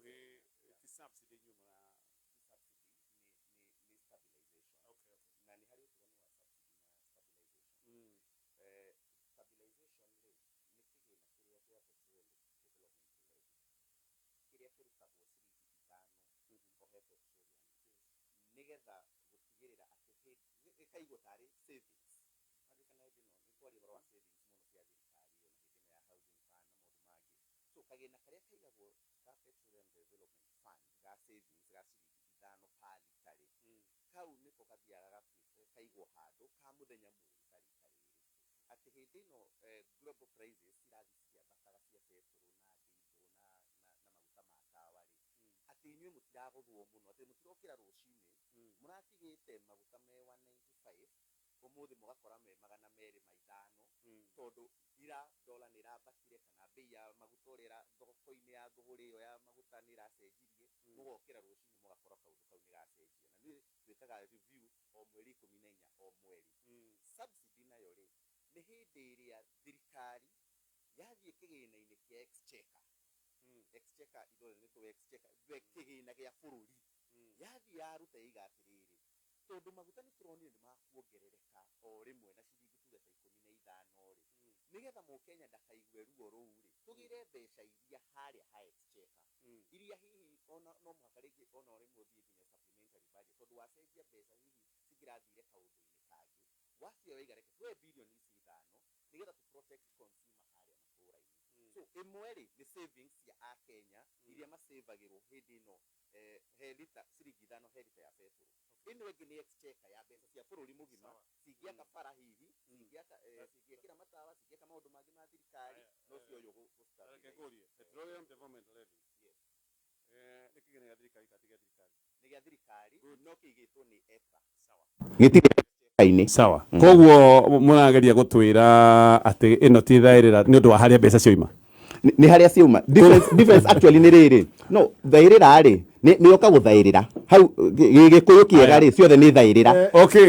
hakuhĩ ti subsidy inyuĩ mũra Subsidy nĩ stabilization. Na nĩ harĩ ũtiganu wa subsidy na stabilization. Stabilization rĩ, nĩ kĩgĩna kĩrĩa kĩa Petroleum Development Levy kĩrĩa kĩrutagwo ciringi 5 o he petroleum, nĩgetha gũtigĩrĩra atĩ gĩkaigwo tarĩ savings. Waririkana hĩndĩ ĩno nĩ twaria ũhoro wa savings mũno cia thirikari, ona hĩndĩ ĩno ya housing fund na maũndũ mangĩ. So kagĩna karĩa kaigagwo ka Petroleum Development Fund ga savings ga ciringi 5 per lita rĩ, kau nĩko gathiaga gakaigwo handũ ka mũthenya mũũru ta rita rĩrĩ, atĩ hĩndĩ ĩno global prices cirathiĩ cikĩambataga cia betũrũ na diesel na maguta ma tawa rĩ, atĩ inyuĩ mũtiragũthwo mũno, atĩ mũtirokĩra rũcinĩ mũratigĩte maguta me 195, ũmũthĩ mũgakora me 205, tondũ ira dola nĩ ĩrambatire kana bei ya maguta ũrĩa thoko-inĩ ya thũgũrĩ ĩyo ya maguta nĩ ĩracenjirie, mũgokĩra rũcinĩ mũgakora kaũndũ kau nĩ gacenjia. Na niĩ twĩkaga review o mweri 14 o mweri. Subsidy nayo rĩ, nĩ hĩndĩ ĩrĩa thirikari yathiĩ kĩgĩna-inĩ kĩa exchequer. Exchequer, ithuothe nĩ tũĩ exchequer, kĩgĩna gĩa bũrũri. Yathiĩ yaruta yaiga atĩrĩrĩ, tondũ maguta nĩ tũronire nĩ makuongerereka o rĩmwe na ciringi tuge ta 15 rĩ, nĩgetha mũkenya ndakaigue ruo rũu rĩ, tũgĩre mbeca iria harĩa ha exchequer, iria hihi ona no mũhaka rĩngĩ ona rĩmwe ũthiĩ nginya supplementary budget, tondũ wacenjia mbeca hihi cingĩrathire kaũndũ-inĩ kangĩ, wacioya waiga reke tuoe birioni ici 5 nĩgetha tu protect consumer harĩa matũũra-inĩ. So ĩmwe rĩ, nĩ savings cia akenya iria masavagĩrwo hĩndĩ ĩno, he lita ciringi 5 he lita ya betũrũ. Ĩno ĩngĩ nĩ exchequer ya mbeca cia bũrũri mũgima, cingĩaka bara hihi, cingĩaka, cingĩkĩra matawa, cingĩaka maũndũ mangĩ ma thirikari, no cioywo Reke gũ-stabilize. ngũrie, Petroleum Development Levy. Yes. Nĩ kĩgĩna gĩa thirikari kana ti gĩa thirikari? Nĩ gĩa thirikari, no kĩigĩtwo nĩ EPRA. Sawa. Gĩtirĩ exchequer-inĩ. Sawa. Koguo mũrageria gũtwĩra atĩ ĩno ti thaĩrĩra nĩ ũndũ wa harĩa mbeca cioima? Nĩ harĩa ciauma. Difference actually nĩ rĩrĩ. No, thaĩrĩra rĩ, nĩ yoka gũthaĩrĩra. Hau, Gĩkũyũ kĩega rĩ, ciothe nĩ thaĩrĩra.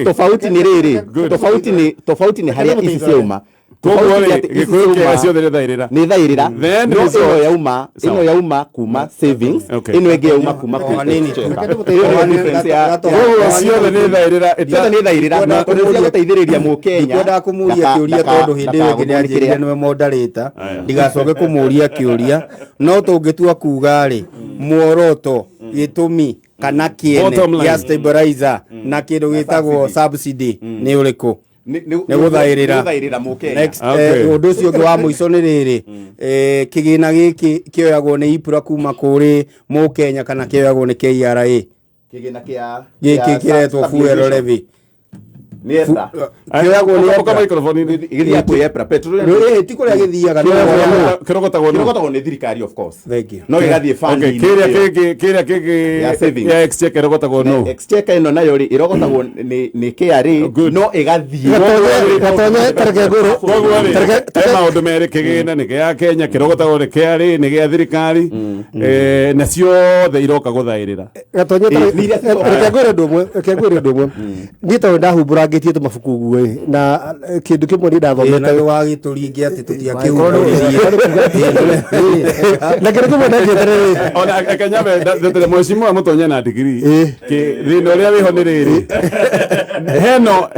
Tofauti nĩ rĩrĩ, Good. tofauti nĩ harĩa ici ciauma. Koguo Tofauti nĩ rĩ, atĩ ici Gĩkũyũ kĩega ciauma ciothe nĩ thaĩrĩra. Nĩ thaĩrĩra. Then No result. ĩno yauma kuma savings, ĩno ĩngĩ yauma kuma O hanini tu. exchequer. Ĩyo nĩyo difference ya Koguo ciothe nĩ thaĩrĩra. Ciothe nĩ thaĩrĩra. Na tondũ cia gũteithĩrĩria mũkenya. Ndikwendaga kũmũria kĩũria tondũ hĩndĩ ĩyo ĩngĩ nĩanjĩrire nĩwe moderator, ndigacoke kũmũria kĩũria, no tũngĩtua kuga rĩ, muoroto, gĩtũmi kana kĩene Bottom line. gĩa stabilizer na kĩndũ gĩtagwo subsidy nĩ ũrĩkũ? Nĩ gũthaĩrĩra. Gũthaĩrĩra mũkenya. Next, ũndũ ũcio ũngĩ wa mũico nĩ rĩrĩ, kĩgĩna gĩkĩ kĩoyagwo nĩ EPRA kuma kũrĩ mũkenya kana kĩoyagwo nĩ KRA? Kĩgĩna kĩa Gĩkĩ kĩa kĩretwo fuel stabilization. levy. Nĩ EPRA. Kĩoyagwo nĩ Ũka EPRA. microphone-inĩ. Gĩthiaga kwĩ EPRA. Petroleum Ĩ, ti kũrĩa gĩthiaga, nĩ kũrĩa. Kĩrogotagwo nũ? Kĩrogotagwo nĩ thirikari, of course. Thank you. No gĩgathiĩ fund Okay, kĩrĩa kĩngĩ, kĩrĩa kĩngĩ Ya savings. ya exchequer ĩrogotagwo nũ? Exchequer ĩno nayo rĩ, ĩrogotagwo nĩ KRA, Good. no ĩgathiĩ. Gatonye, tareke ngwĩre. Koguo rĩ, he maũndũ merĩ, kĩgĩna nĩ gĩa Kenya, kĩrogotagwo nĩ KRA, nĩ gĩa thirikari, na ciothe iroka gũthaĩrĩra. Gatonye, Nĩ iria cicokaga. reke ngwĩre ũndũ ũmwe, reke ngwĩre ũndũ ũmwe. Niĩ tondũ ndahumbũrangĩtie tũmabuku ũguo ĩ, na kĩndũ kĩmwe niĩ Ĩ, na ndathomete nĩwagĩtũringia atĩ tũtiakĩhumbũririe. Na kĩndũ kĩmwe ndekĩte rĩ, Ona reke nyambe ndetere mheshimiwa Mũtonye na degree. Thĩna ũrĩa wĩho nĩ rĩrĩ, heno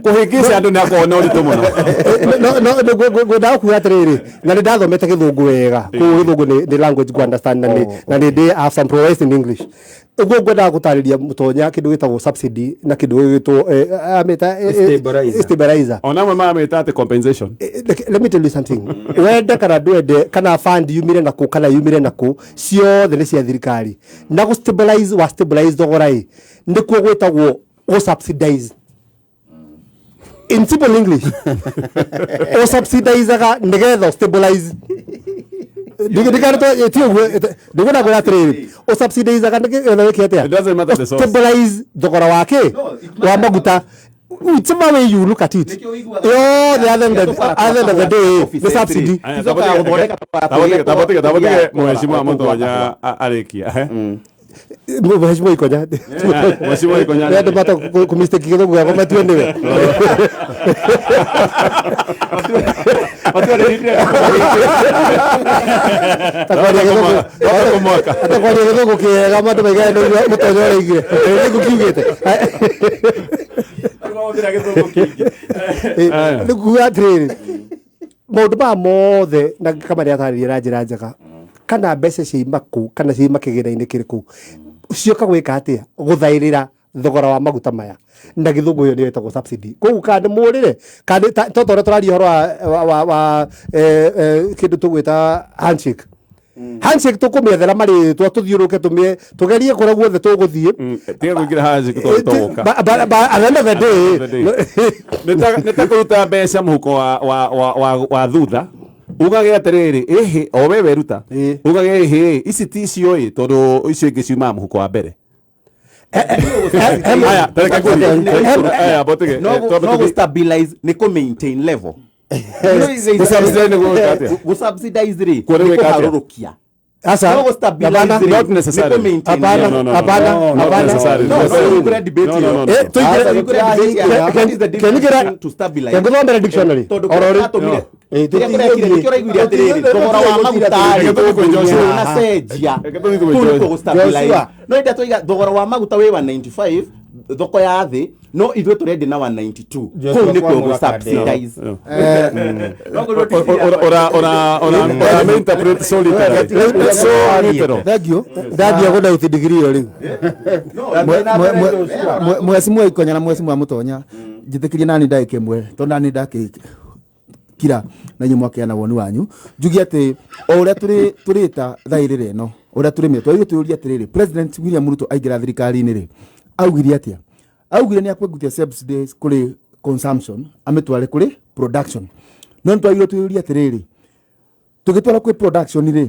kũhĩngĩca andũ nĩ akoragwo na ũritũ mũno. No ngwendaga kuga atĩrĩrĩ, na nĩ ndathomete gĩthũngũ wega, koguo gĩthũngũ nĩ language ngũ understand, na nĩ ndĩ, I have some prowess in English. Ũguo ngwendaga gũtarĩria Mũtonya kĩndũ gĩtagwo subsidy na kĩndũ gĩgwĩtwo amĩta Stabilizer. stabilizer. Ona amwe maramĩta atĩ compensation. Let me tell you something. Wende kana ndwende, kana fund yumire nakũ kana yumire nakũ, ciothe nĩ cia thirikari. Na gũ stabilize, wa stabilize thogora ĩ, nĩkuo gwĩtagwo gũ subsidize. In simple English, o subsidizaga nĩgetha stabilize. Ndikarĩtwo ti ũguo, ndĩkwenda kwĩra atĩrĩrĩ, o subsidizaga nĩgetha wĩke atĩa? It doesn't matter the source. Stabilize thogora wa kĩ? Wa maguta. Whichever way you look at it, yothe at the end of the day nĩ subsidy. Aya, tambotige mheshimiwa Mũtonya arĩkia. Mheshimiwa Ikonya. Mheshimiwa Ikonya. Nĩ andũ mata kũ mistake gĩthũngũ gĩakwa matue nĩwe. Atakwaria gĩthũngũ kĩega andũ maigane nĩguo mũtonya ũraigire. Nĩguo kiugĩte. Nĩ kuga atĩrĩrĩ, maũndũ maya mothe na kama nĩ atarĩria na njĩra njega, kana mbeca ciaima kũ kana ciaima kĩgĩna-inĩ kĩrĩkũ, cioka gwĩka atĩa gũthaĩrĩra thogora wa maguta maya, na gĩthũngũ ĩyo nĩyo ĩtagwo subsidy. Koguo kana nĩ mũrĩre kana nĩ to ta ũrĩa tũraria ũhoro wa kĩndũ tũgwĩta handshake, handshake tũkũmĩethera marĩtwa, tũthiũrũke tũgerie kũrĩa guothe tũgũthiĩ. Tiga gwĩkĩra handshake tondũ tũgũka. At the end of the day, Nĩ ta kũruta mbeca mũhuko wa thutha, ugage atĩrĩrĩ, ĩhĩ o we weruta, ugage ĩhĩ ici ti icio ĩ, tondũ icio ingĩ ciumaga mũhuko wa mbere. Aya, tareke ngũrie. Aya, botige. No go stabilize nĩ kũ maintain level. Gũ-subsidize nĩ gwĩka atĩa? Gũ subsidize rĩ, Kuo nĩ nĩ gwĩka atĩa? kũharũrũkia. Asa, No go stabilize hapana. rĩ, Not necessarily. nĩ kũ maintain Hapana, level. No, no, no, hapana, no, not hapana. necessarily. No, no, Necessarily. no, debate No, no, no, no. Eh, tũingĩre- Aca, tũingĩre debate ya what is the Can you difference get a- between to stabilize? Can you get a dictionary? Tondũ Oro kĩrĩa rĩ. gĩatũmire- Eh, kĩrĩa kĩrekire nĩkĩo ũraiguire atĩrĩrĩ, thogora wa maguta rĩ, Reke tũthiĩ kwĩ Joshua. ndũnacenjia. Reke tũthiĩ kwĩ Kũu nĩkuo Joshua. gũ-stabilize. Joshua. No hĩndĩ ĩrĩa twaiga thogora wa maguta wĩ 195 thoko ya thĩ, no ithuĩ tũrendia na 192, Joshua kũu nĩkuo kwamũra gũ-subsidize. No. No ngorwo Ora interpret so literally. So literal. Thank you. Ndathiĩ gũdauti degree ĩyo rĩu. Mheshimiwa Ikonya na Mheshimiwa Mutonya, njĩtĩkĩrie nani ndagĩka ĩmwe, tondũ nani ndakĩ kira na inyuĩ mwakeana woni wanyu, njuge atĩ o ũrĩa tũrĩta thaĩrĩra ĩno, ũrĩa tũrĩmĩte, twagĩrĩirwo twĩyũrie atĩrĩrĩ, President William Ruto aingĩra thirikari-inĩ rĩ, augire atĩa? Augire nĩ akwengutia subsidies kũrĩ consumption amĩtware kũrĩ production. No nĩ twagĩrĩirwo twĩyũrie atĩrĩrĩ, tũgĩtwara kwĩ production rĩ,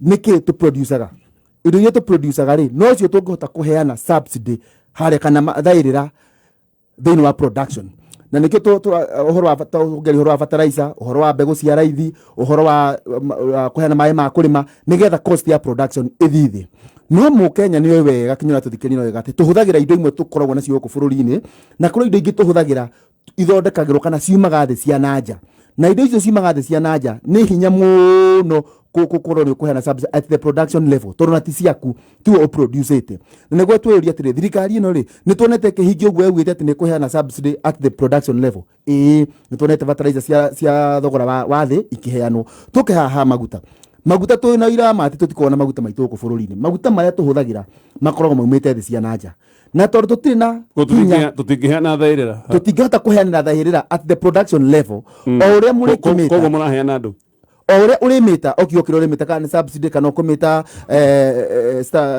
nĩkĩ tũproducaga? Indo iria tũproducaga rĩ, nocio tũngĩhota kũheana subsidy harĩa kana thaĩrĩra thĩinĩ wa production. Na nĩkĩo ũhoro wa bata, ũngeria ũhoro wa fertilizer, ũhoro wa mbegũ cia raithi, ũhoro wa kũheana maĩ ma kũrĩma, nĩgetha cost ya production ĩthiĩ thĩ. No mũkenya nĩ oĩ wega, kinyũra tũthikĩrĩria nĩ oĩ wega atĩ tũhũthagĩra indo imwe tũkoragwo nacio gũkũ bũrũri-inĩ, na kũrĩ indo ingĩ tũhũthagĩra ithondekagĩrwo kana ciumaga thĩ cia na nja. Na indo icio ciumaga thĩ cia na nja nĩ hinya mũno gũkorwo nĩ ũkũheana subsidy at the production level, tondũ na ti ciaku, tiwe ũproducĩte. Na nĩguo twĩyũrie atĩrĩ, thirikari ĩno rĩ, nĩ tuonete ĩkĩhingia ũguo yaugĩte atĩ nĩ ĩkũheana subsidy at the production level? Ĩĩ, nĩ tuonete fertilizer cia thogora wa thĩ ikĩheanwo. Tũke haha maguta. Maguta twĩ na ũira wa ma atĩ tũtikoragwo na maguta maitũ gũkũ bũrũri-inĩ. Maguta marĩa tũhũthagĩra makoragwo maumĩte thĩ cia na nja. Na tondũ tũtirĩ na hinya, Tũtingĩheana thaĩrĩra. Tũtingĩhota kũheanĩra thaĩrĩra at the production level. O ũrĩa mũrĩkĩmĩta. Koguo mũraheana andũ. O ũrĩa ũrĩmĩta, o kiugo kĩrĩa ũrĩmĩta, kana nĩ subsidy kana ũkũmĩta,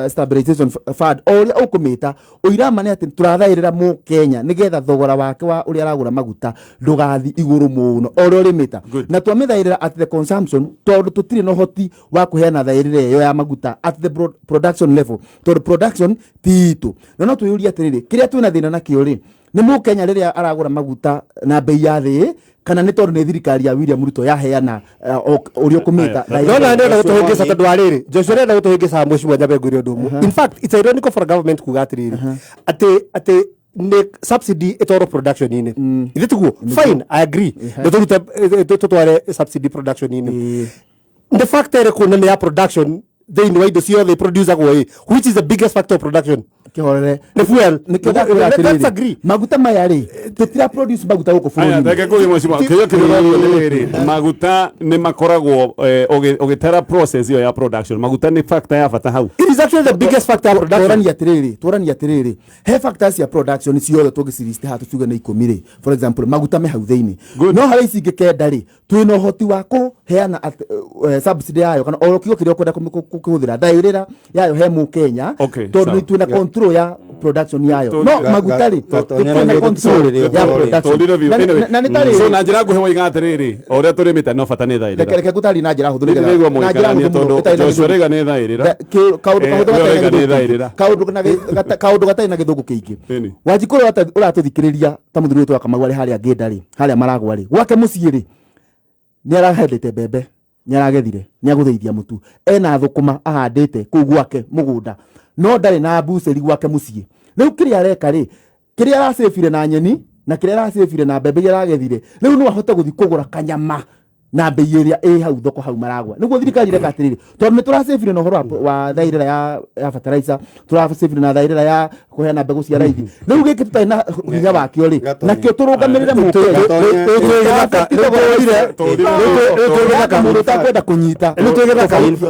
stabilization fund, o ũrĩa ũkũmĩta, ũira ma nĩ atĩ tũrathaĩrĩra mũkenya nĩgetha thogora wake wa ũrĩa aragũra maguta ndũgathi igũrũ mũno, o ũrĩa ũrĩmĩta. Good. Na twamĩthaĩrĩra at the consumption, tondũ tũtirĩ na ũhoti wa kũheana thaĩrĩra ĩyo ya maguta at the production level, tondũ production ti itũ. Na no twĩyũrie atĩrĩrĩ, kĩrĩa twĩna thĩna nakĩo rĩ, nĩ mũkenya rĩrĩa aragũra maguta na bei ya thĩ, kana nĩ tondũ nĩ thirikari ya William Ruto yaheana, ũrĩa ũkũmĩta? No na ndĩrenda gũtũhĩngĩca tondũ wa rĩrĩ, Joshua arenda gũtũhĩngĩca mũciĩ wa Nyambe ngwĩre ũndũ ũmwe. In fact, it's ironical for a government kuga atĩrĩrĩ, atĩ nĩ subsidy ĩtwarwo production-inĩ. Ithe tiguo? Fine, I agree. Nĩ tũrute, tũtware subsidy production-inĩ. The fact ĩrĩkũ nene ya production thĩinĩ wa indo ciothe producagwo ĩ, which is the biggest factor of production? Kĩhorere. Nĩ fuel. Nĩkĩo ndakwĩra Let's atĩrĩrĩ, agree. maguta maya rĩ, tũtira produce maguta gũkũ Aya, bũrũri-inĩ. reke ngũrie mheshimiwa, kĩũria kĩrĩa ũraũria nĩ rĩrĩ, maguta nĩ makoragwo, ũgĩtara process ĩyo ya production, maguta nĩ factor ya bata hau? It is actually the biggest factor of production. Tũranie atĩrĩrĩ, he factors cia production ciothe tũngĩcirist haha tũciuge nĩ 10 rĩ, for example maguta me hau thĩinĩ. Good. No harĩ ici ingĩ 9 rĩ, twĩna ũhoti wa kũheana subsidy yayo kana o kiugo kĩrĩa ũkwenda kũhũthĩra thaĩrĩra yayo he mũkenya, tondũ Sawa. nĩ twĩna control ya production yayo. No maguta rĩ, Gatonya tũtirĩ na nĩ control gũtũrĩrĩ ya ũhoro rĩ. production. Tũrire biũ. Anyway, Na nĩ tarĩ so na njĩra nguhĩ waiga atĩrĩrĩ, o ũrĩa tũrĩmĩte no bata nĩ reke thaĩrĩra. Reke ngũtarĩrie na njĩra hũthũ Nĩ ndĩraigua na njĩra mũgĩkarania hũthũ mũno, tondũ ĩtarĩ na Joshua gĩthũngũ. Rĩga nĩ thaĩrĩra. Kaũndũ kahũthũ We gatarĩ na ũraiga nĩ gĩthũngũ thaĩrĩra. kĩingĩ. Kaũndũ gatarĩ na gĩthũngũ kĩingĩ. Ĩni. Wanjikũ ũrĩa ũratũthikĩrĩria ta mũthuri witũ wa Kamau arĩ harĩa Ngĩnda rĩ, harĩa Maragwa rĩ, gwake mũciĩ rĩ, nĩ arahandĩte mbembe. nĩaragethire nĩagũthĩithia mũtu, ena thũkũma ahandĩte kũu gwake mũgũnda, no ndarĩ na mbucĩri gwake mũciĩ. Rĩu kĩrĩa areka rĩ, kĩrĩa aracĩbire na nyeni na kĩrĩa aracĩbire na mbembe iria aragethire, rĩu no ahote gũthiĩ kũgũra kanyama na mbei ĩrĩa ĩ hau thoko hau maragwa. Nĩguo thirikari ĩreka atĩrĩrĩ, tondũ nĩ tũracĩbire na ũhoro wa thairĩra ya fertilizer, tũracĩbire na thairĩra ya kũheana mbegũ cia raithi, rĩu gĩkĩ tũtarĩ na hinya wakĩo rĩ, nakĩo tũrũgamĩrĩre mũkenya mũndũ ũtakwenda kũnyita.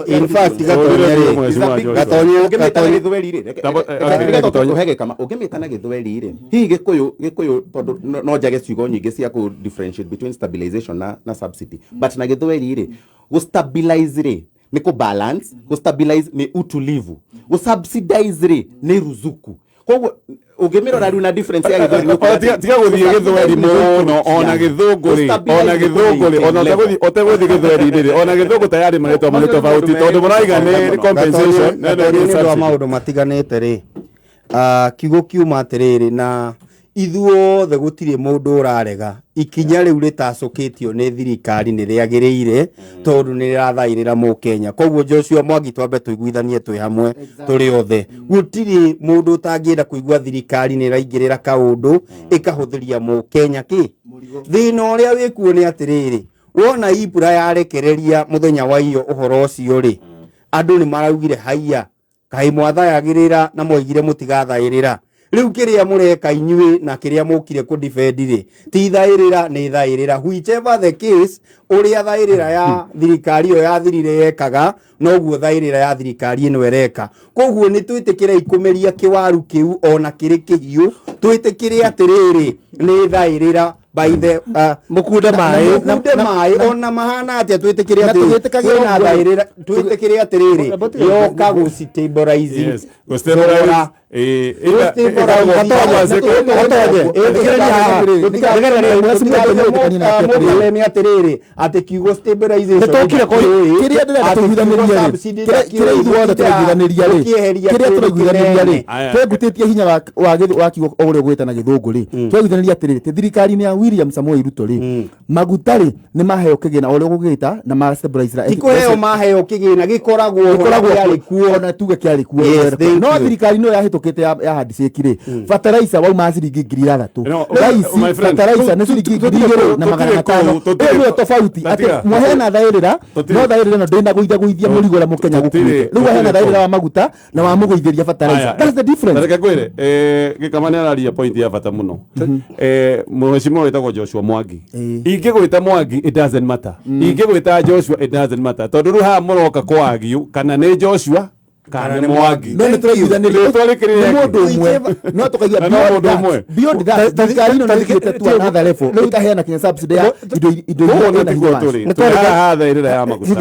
In fact, Gatonye rĩ, Gatonye Ũngĩmĩta na Gatonye gĩthweri rĩ, reke- Tabo- reke- okay, reke Gatonye. tũhe gĩkama. Ũngĩmĩta na gĩthweri rĩ, hihi gĩkũyũ tondũ no njage ciugo nyingĩ cia kũ differentiate between stabilization na subsidy, but na gĩthweri rĩ, gũ stabilize rĩ nĩ kũ balance, gũ stabilize nĩ utulivu, gũ subsidize rĩ nĩ ruzuku. Koguo ũngĩmĩrora rĩu na difference ya gĩthweri nĩ ũkuona Tiga atĩ tiga gũthiĩ gĩthweri mũno, ona gĩthũngũ rĩ, ona gĩthũngũ rĩ, ona ũtegũthiĩ gĩthweri-inĩ rĩ, ona gĩthũngũ tayari marĩtwa marĩ tofauti, tondũ mũraiga nĩ compensation na ĩno Gatonye nĩ nĩ ũndũ wa subsidy. maũndũ matiganĩte rĩ, kiugo kiuma atĩrĩrĩ, na ithuothe gũtirĩ mũndũ ũrarega ikinya rĩu rĩtacũkĩtio nĩ thirikari nĩ rĩagĩrĩire, tondũ nĩ rĩrathaĩrĩra mũkenya. Koguo Joshua Mwangi, twambe tũiguithanie twĩ hamwe tũrĩ othe, gũtirĩ mũndũ ũtangĩenda kũigua thirikari nĩ ĩraingĩrĩra kaũndũ ĩkahũthĩria mũkenya kĩ thĩna ũrĩa wĩkuo. Nĩ atĩrĩrĩ, wona Ibra yarekereria mũthenya wa iyo ũhoro ũcio rĩ, andũ nĩ maraugire haiya, kaĩ mwathayagĩrĩra na mwaigire mũtigathaĩrĩra. Rĩu kĩrĩa mũreka inyuĩ na kĩrĩa mũkire kũ defend rĩ, ti thaĩrĩra, nĩ thaĩrĩra. Whichever the case, ũrĩa thaĩrĩra ya thirikari ĩyo yathirire yekaga, noguo thaĩrĩra ya thirikari ĩno ĩreka. Koguo nĩ twĩtĩkĩre ikũmĩria kĩwaru kĩu ona kĩrĩ kĩhiũ, twĩtĩkĩre atĩrĩrĩ, nĩ thaĩrĩra by the Mũkunde maĩ. Mũkunde maĩ ona mahana atĩa, twĩtĩkĩre Na atĩ tũgĩtĩkagĩra kwĩna ũguo. thaĩrĩra, twĩtĩkĩre atĩrĩrĩ, yoka gũ stabilize Yes, gũ stabilize, thogora. Nĩ atĩrĩrĩ, atĩ kiugo stabilization Nĩtũkire Kĩrĩa ndĩrenda tũiguithanĩrie rĩ, kĩrĩa ithuothe tũraiguithanĩria rĩ, kĩrĩa tũraiguithanĩria rĩ, Aya. twengutĩtie hinya wa kiugo o ũrĩa ũgwĩta na gĩthũngũ rĩ, twaiguithanĩria atĩrĩrĩ, atĩ thirikari-inĩ ya William Samoei Ruto rĩ, maguta rĩ nĩ maheo kĩgĩna o ũrĩa ũgũgĩta na ma stabilize. Ti kũheo maheo kĩgĩna, gĩkoragwo ho na Gĩkoragwo kĩarĩ kuo. Ona tuge kĩarĩ kuo. Yes, thank No you. thirikari nĩyo yahĩtũkĩte ya handshake rĩ, fertilizer wauma ciringi 6,000. No, Thaa ici my friend, fertilizer nĩ ciringi 2,500. tũtirĩ kũu, Ĩyo nĩyo tofauti, atĩ Tatiga. mwaheana thaĩrĩra, no thaĩrĩra ĩno ndĩnagũithagũithia mũrigo ũrĩa mũkenya gũkuĩte. Rĩu waheana thaĩrĩra wa maguta na wamũgũithĩria fertilizer, that's the difference. Reke ngwĩre, gĩkama nĩ araria point ya bata mũno. Mheshimiwa wĩtagwo Joshua Mwangi, ingĩgwĩta Mwangi it doesn't matter, ingĩgwĩta Joshua it doesn't matter, tondũ rĩu haha mũroka kwagiu kana nĩ Joshua kana nĩ Mwangi. No nĩ tũraiguithanĩria Rĩtwa rĩkĩrĩ nĩ rĩake. mũndũ ũmwe, no tũkaigua Na no beyond mũndũ that, ũmwe. beyond that, thirikari ĩno nĩ ĩthiĩte to another level, ĩkaheana kinya subsidy ya indo Koguo iria nĩ ina tiguo hinya wacio. tũrĩ tũrĩ haha thaĩrĩra ya maguta.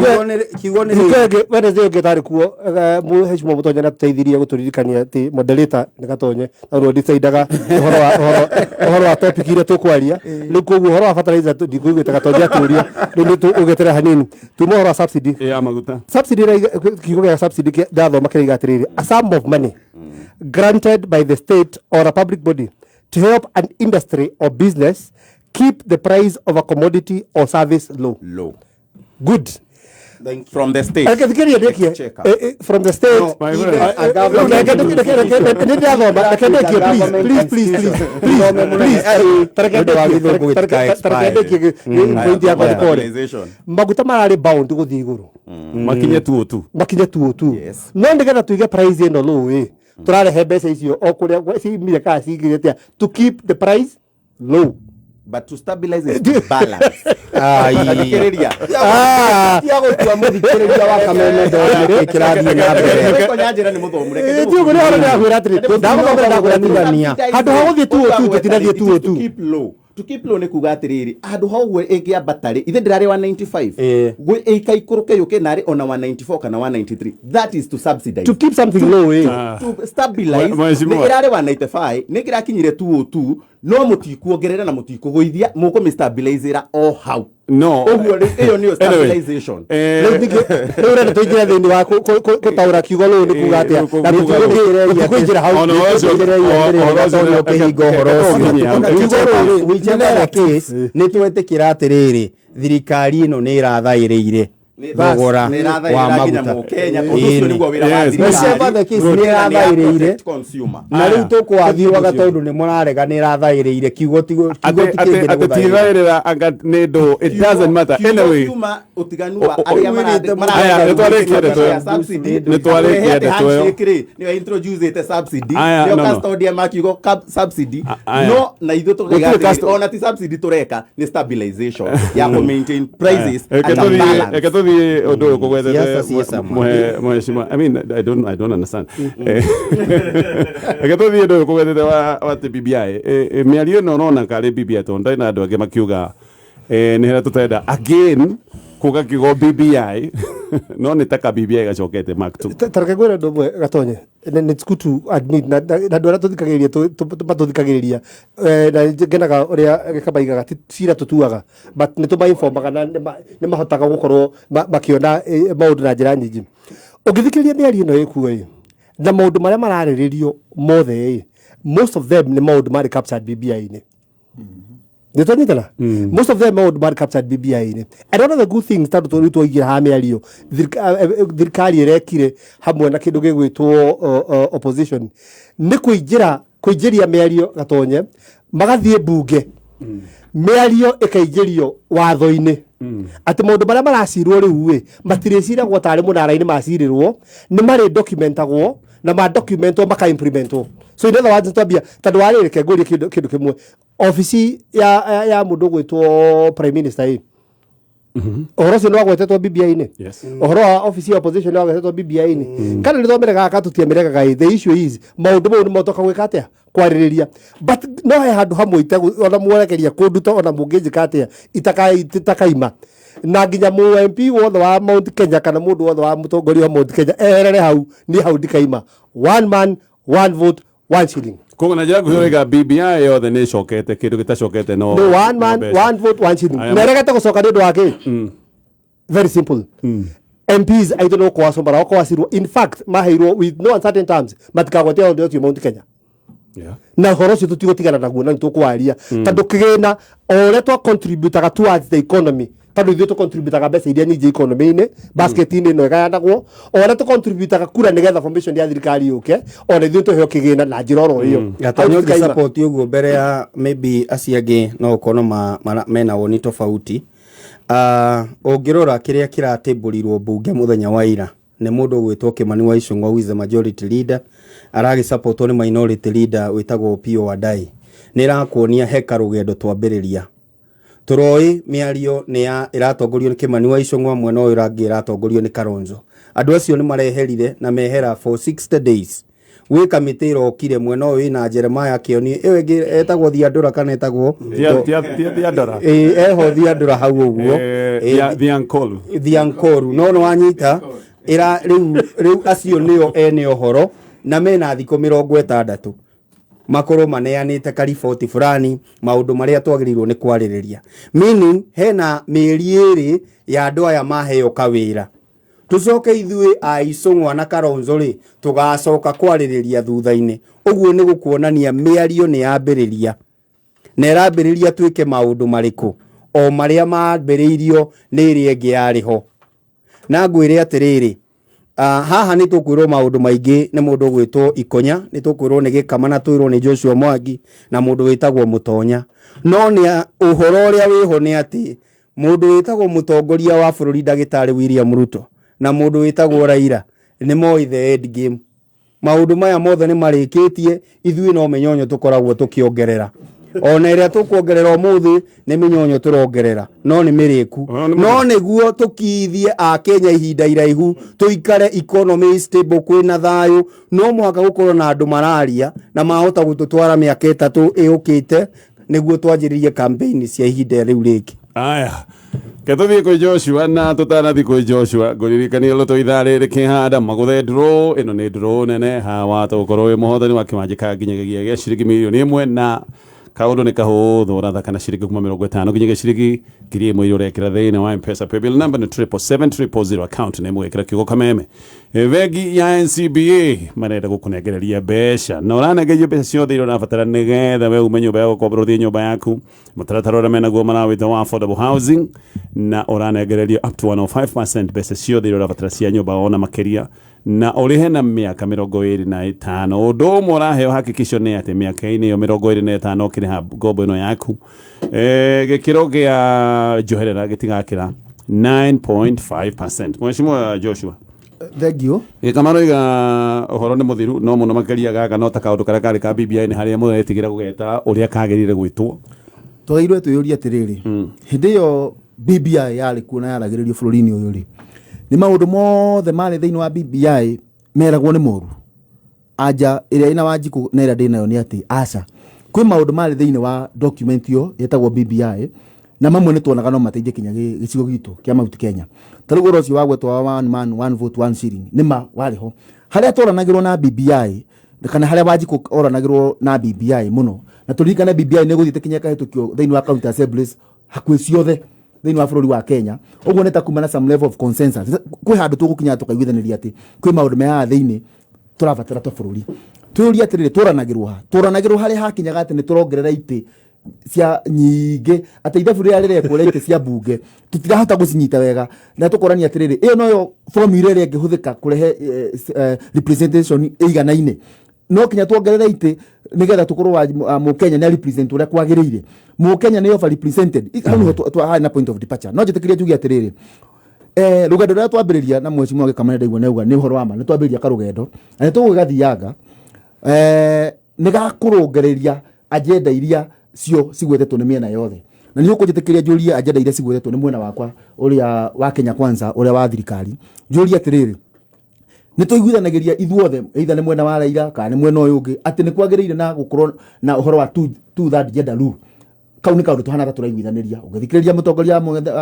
Kiugo nĩ Hingo ĩngĩ Wednesday ĩngĩ tarĩ kuo, mũhecimwa Mũtonye nĩ atũteithirie gũtũririkania atĩ moderator nĩ Gatonye, na nĩwe decidaga ũhoro wa topic iria tũkwaria. Rĩu koguo ũhoro wa fertilizer ndikũiguĩte Gatonye akĩũria, rĩu nĩ ũgeterera hanini tuma ũhoro wa subsidy. Ya maguta. Subsidy kiugo gĩa subsidy ndathoma kĩraiga atĩrĩrĩ, a sum of money granted by the state or a public body to help an industry or business keep the price of a commodity or service low. Low. Good. From the state. Reke thikĩrĩria ndĩkie. Exchequer. From the state. No, My even friend. a government Nĩ ndĩrathoma, reke ndĩkie, please, please, please, please, please, please. Tareke Nĩ ũndũ wa ndĩkie, gĩthũngũ tareke gĩtika ndĩkie point yakwa nĩ pole. Stabilization. Maguta mararĩ bound gũthiĩ igũrũ Makinye tuo tu. Makinye tuo tu. Yes. No nĩgetha tũige price ĩno low ĩ, tũrarehe mbeca icio o kũrĩa ciumire kana cingire atĩa to keep the price low. But to stabilize is to balance. Ai. Thikĩrĩria. Tia gũtua mũthikĩrĩria wa kameme ndoĩ nĩkĩ kĩrathiĩ na mbere. Reke nyanjĩra nĩ mũthomu, reke Ti ũguo nĩ ũhoro ndĩrakwĩra atĩrĩ, ndagũthomera ndakwĩra atĩrĩ, handũ ha gũthiĩ tuo tu tũtinathiĩ tuo tu. To keep low. To keep low nĩ kuga atĩrĩrĩ, handũ ha ũguo ĩngĩambata rĩ, ithe ndĩrarĩ 195, ĩikaikũrũke yũke narĩ ona 194 kana 193, that is to subsidize. To keep something low ĩ. To stabilize. Mheshimiwa. Nĩ ĩrarĩ 195, nĩ kĩrakinyire 202, no mũtikuongerera na mũtikũgũithia, mũkũmĩstabilizĩra o hau. No. Ũguo rĩ, ĩyo nĩyo Anyway, stabilization. Rĩu ningĩ rĩu ũrenda tũingĩre thĩinĩ wa gũtaũra kiugo low nĩ kuga atĩa, na tũtikũingĩra hau. Ona ũcio- ũhoro ũcio- Ũkĩhinga ũhoro ũcio. Reke- Kiugo rũrĩ, whichever the case, nĩ twetĩkĩra atĩrĩrĩ, thirikari ĩno nĩ ĩrathaĩrĩire. Thogora Nĩ wa ĩrathaĩrĩra nginya maguta. Mũkenya, tondũ ũcio Ĩĩ. nĩguo wĩra wa Yes. thirikari. Whichever the case, Nĩ nĩ ya ĩrathaĩrĩire. protect consumer. Na rĩu tũkwathiũaga tondũ nĩ mũrarega nĩ ĩrathaĩrĩire kiugo ti kiugo Ate ti ate kĩngĩ nĩ ate gũthaĩrĩra. tithaĩrĩra anga nĩ ndũ it doesn't matter Kiugo anyway. kiuma ũtiganu wa O- o- arĩa Wĩrĩte Aya, nĩ twarĩkia ndeto ĩyo. subsidy Nĩ twarĩkia ndeto ĩyo. handshake rĩ nĩyo introduce subsidy Aya, nĩyo no, no. custodian ma kiugo subsidy Aya. no na ithuĩ tũkaiga Gũtirĩ atĩrĩrĩ, ona ti subsidy tũreka nĩ stabilization ya kũ maintain prices Aya, at a balance. reke tũthiĩ ũndũ ũyũ kũgwetete Siasa si sama. mheshimiwa. I mean, I don't understand. Reke tũthiĩ ũndũ ũyũ kũgwetete wa atĩ BBI. Mĩario ĩno ũrona karĩ BBI tondũ ndarĩ na andũ angĩ makiuga nĩ harĩa tũtenda again kuga kiugo BBI no nĩ taka BBI gacokete mark two. Tareke ngwĩre ũndũ ũmwe gatonye. It's good to admit na andũ arĩa tũthikagĩrĩria matũthikagĩrĩria na ngenaga ũrĩa gĩkamaigaga ti cira tũtuaga but nĩ tũmainformaga na nĩ mahotaga gũkorwo makĩona maũndũ na njĩra nyingĩ. Ũngĩthikĩrĩria mĩario ĩno ĩkuo ĩ na maũndũ marĩa mararĩrĩrio mothe ĩ, most of them nĩ maũndũ marĩ captured BBI-inĩ. Nĩ twanyitana, most of them maũndũ marĩ captured BBI-inĩ. And one of the good things tondũ rĩu twaingĩra haha mĩario thirikari ĩrekire hamwe na kĩndũ gĩgwĩtwo opposition nĩ kũingĩria mĩario gatonye magathiĩ mbunge mĩario ĩkaingĩrio watho-inĩ atĩ maũndũ marĩa maracirwo rĩu ĩ matirĩciragwo tarĩ mũnara-inĩ macirĩrwo nĩ marĩ documentagwo na ma documentwo maka implementwo. So in other words, twambia tondũ warĩ reke ngũrie kĩndũ kĩmwe, obici ya mũndũ ũgwĩtwo prime minister ĩ ũhoro ũcio nĩ wagwetetwo BBI-inĩ? Yes. Ũhoro wa obici ya opposition nĩ wagwetetwo BBI-inĩ? Kana nĩ twamĩregaga ka tũtiamĩregaga ĩ, the issue is maũndũ mau nĩ motoka gwĩka atĩa kwarĩrĩria but no he handũ hamwe ona mwerekeria kũnduta ona mũngĩnjĩka atĩa itakaima na nginya mũ MP wothe wa Mount Kenya kana mũndũ wothe wa mũtongoria wa Mount Kenya eherere hau niĩ hau ndikaima. One man, one vote, one shilling. Koguo na njĩra nguhĩ ũraiga BBI yothe nĩ ĩcokete kĩndũ gĩtacokete no No, one no man, mbeca. one vote, one shilling. Aya, Na ĩregete gũcoka nĩ ũndũ wa kĩ? Very simple. MPs aitũ no kwacwo marakwacirwo, in fact maheirwo with no uncertain terms matikagwatia ũndũ ũcio Mount Kenya. Na ũhoro ũcio tũtigũtigana naguo na nĩtũkwaria tondũ kĩgĩna o ũrĩa twa contributaga towards the economy, tondũ ithuĩ tũcontributaga mbeca iria nyingĩ economy-inĩ basket-inĩ ĩno ĩgayanagwo o ũrĩa tũcontributaga kura nĩgetha formation ya thirikari yũke ona ithuĩ tũheo kĩgĩna na njĩra oro ĩyo. Gatonyo Hau tũtikaima. ngĩsupport ũguo mbere ya maybe acio angĩ no ũkorwo mena woni tofauti. Ũngĩrora kĩrĩa kĩratĩmbũrirwo mbunge mũthenya wa ira nĩ mũndũ ũgwĩtwo Kimani wa Ichung'wa, who is the majority leader, aragĩsupportwo nĩ minority leader wĩtagwo Opiyo Wandayi, nĩ ĩrakuonia he karũgendo twambĩrĩria. Tũroĩ mĩario nĩ ya ĩratongorio nĩ Kimani wa Ichung'wa, mwena ũyũ ũrangĩ ĩratongorio nĩ Kalonzo. Andũ acio nĩ mareherire na mehera for 60 days. Gwĩ kamĩtĩ ĩrokire mwena ũyũ ĩna Jeremiah Kĩoni, ĩyo ĩngĩ etagwo Thiandũra kana etagwo Thiandora. Ĩĩ, eho Thiandũra hau ũguo. Thiankolu. Thiankoru no nĩ wanyita ĩra rĩu acio nĩo ene ũhoro na mena thikũ 60 makorwo maneanĩte kariboti fulani maũndũ marĩa twagĩrĩirwo nĩ kwarĩrĩria, meaning hena mĩeri 2 ya andũ aya maheo kawĩra. Tũcoke ithuĩ a Ichung'wa na Kalonzo rĩ tũgacoka kwarĩrĩria thutha-inĩ. Ũguo nĩ gũkuonania mĩario nĩ yambĩrĩria na ĩrambĩrĩria twĩke maũndũ marĩkũ o marĩa mambĩrĩirio nĩ ĩrĩa ĩngĩ yarĩ ho. Na ngwĩre atĩrĩrĩ, haha nĩ tũkwĩrwo maũndũ maingĩ nĩ mũndũ ũgwĩtwo Ikonya, nĩ tũkwĩrwo nĩ Gĩkama na twĩrwo nĩ Joshua Mwangi na mũndũ wĩtagwo Mũtonya. No nĩ ũhoro ũrĩa wĩho nĩ atĩ mũndũ wĩtagwo mũtongoria wa bũrũri ndagĩtarĩ William Ruto na mũndũ wĩtagwo Raila nĩ moĩ the end game. Maũndũ maya mothe nĩ marĩkĩtie, ithuĩ no mĩnyonyo tũkoragwo tũkĩongerera. Ona ĩrĩa tũkuongerera ũmũthĩ nĩ mĩnyonyo tũrongerera, no nĩ mĩrĩku. No nĩguo tũkithie Akenya ihinda iraihu, tũikare economy stable, kwĩna thayũ, no mũhaka gũkorwo na andũ mararia na mahota gũtũtwara mĩaka 3 ĩũkĩte nĩguo twanjĩrĩrie campaign cia ihinda rĩu rĩngĩ. Aya, ke tũthiĩ kwĩ Joshua na tũtanathiĩ kwĩ Joshua ngũririkania lotto ithaa rĩrĩ kĩhanda magũthe draw ĩno nĩ draw nene hawa tũgũkorwo wĩ mũhotani wa kĩmanjĩka nginyagia gĩa ciringi mirioni 1 na Kaũndũ nĩ kahũthũ, ũrathaka na ciringi kuma 50 nginyagia ciringi 1000 iria ũrekĩra thĩinĩ wa Mpesa. Paybill number nĩ 777 000, account nĩ mũgekĩra kiugo kameme. Bengi ya NCBA marenda gũkũnengereria mbeca na ũranengerio mbeca ciothe iria ũrabatara nĩgetha we ume nyũmba ya gũkombora ũthiĩ nyũmba yaku. Mũtaratara ũrĩa menaguo marawĩta wa affordable housing, na ũranengererio up to 105% mbeca ciothe iria ũrabatara cia nyũmba ona makĩria, na ũrĩhe na mĩaka 25. Ũndũ ũmwe ũraheo hakikisho nĩ atĩ mĩaka-inĩ ĩyo 25 ũkĩrĩha ngombo ĩno yaku, gĩkĩro gĩa njoherera gĩtigakĩra 9.5%. Mheshimiwa Joshua. Thank you. Gĩkamaroiga ũhoro nĩ mũthiru no mũno makĩria gaka no ta kaũndũ karĩa karĩ ka BBI nĩ harĩa mũretigĩra gũgeta ũrĩa kagĩrĩire gwĩtwo. Twagĩrĩirwo twĩyũrie atĩrĩrĩ, hĩndĩ ĩyo BBI yarĩ kuo na yaragĩrĩrio bũrũri-inĩ ũyũ rĩ, nĩ maũndũ mothe marĩ thĩinĩ wa BBI meragwo nĩ moru? Anja ĩrĩa ĩna Wanjikũ na ĩrĩa ndĩnayo nĩ atĩ aca, kwĩ maũndũ marĩ thĩinĩ wa document ĩyo ĩtagwo BBI na mamwe nĩ tuonaga no mateithie kinya gĩcigo gitũ kĩa Mount Kenya. Ta rĩu ũhoro ũcio wa gwetwo wa one man one vote one shilling nĩ ma warĩ ho. Harĩa tworanagĩrwo na BBI kana harĩa Wanjikũ oranagĩrwo na BBI mũno, na tũririkane BBI nĩ ĩgũthiĩte kinya ĩkahĩtũkio thĩinĩ wa county assemblies hakuhĩ ciothe thĩinĩ wa bũrũri wa Kenya. Ũguo nĩ ta kuma na some level of consensus. Kwĩ handũ tũgũkinya tũkaiguithanĩria atĩ kwĩ maũndũ me haha thĩinĩ tũrabatara ta bũrũri. Twĩyũrie atĩrĩrĩ, tũranagĩrwo ha? Tũranagĩrwo harĩa hakinyaga atĩ nĩ tũrongerera itĩ cia nyingĩ, atĩ ithabu rĩrĩa rĩrekwo rĩa itĩ cia mbunge tũtirahota gũcinyita wega, na tũkorania atĩrĩrĩ, ĩyo noyo formula ĩrĩa ĩngĩhũthĩka kũrehe representation ĩiganaine. No kinya tuongerere itĩ nĩgetha tũkorwo wa Mũkenya nĩ represent ũrĩa kwagĩrĩire. Mũkenya nĩ over represented. Hau nĩho harĩ na point of departure. No njĩtĩkĩrie njuge atĩrĩrĩ, rũgendo rũrĩa twambĩrĩria na Mheshimiwa Gĩkamana ndaigua nĩauga nĩ ũhoro wa ma, nĩ twambĩrĩria karũgendo na nĩ tũgũgĩgathianga, nĩ gakũrũngereria agenda iria cio cigwetetwo nĩ mĩena yothe. Na nĩ ũkũnjĩtĩkĩria njũrie agenda iria cigwetetwo nĩ mwena wakwa ũrĩa wa Kenya Kwanza, ũrĩa wa thirikari, njũrie atĩrĩrĩ, nĩ tũiguithanagĩria ithuothe, either nĩ mwena wa Raila kana nĩ mwena ũyũ ũngĩ, atĩ nĩ kwagĩrĩire na gũkorwo na ũhoro wa two third gender rule. Kau nĩ kaũndũ tũhana ta tũraiguithanĩria. Ũngĩthikĩrĩria mũtongoria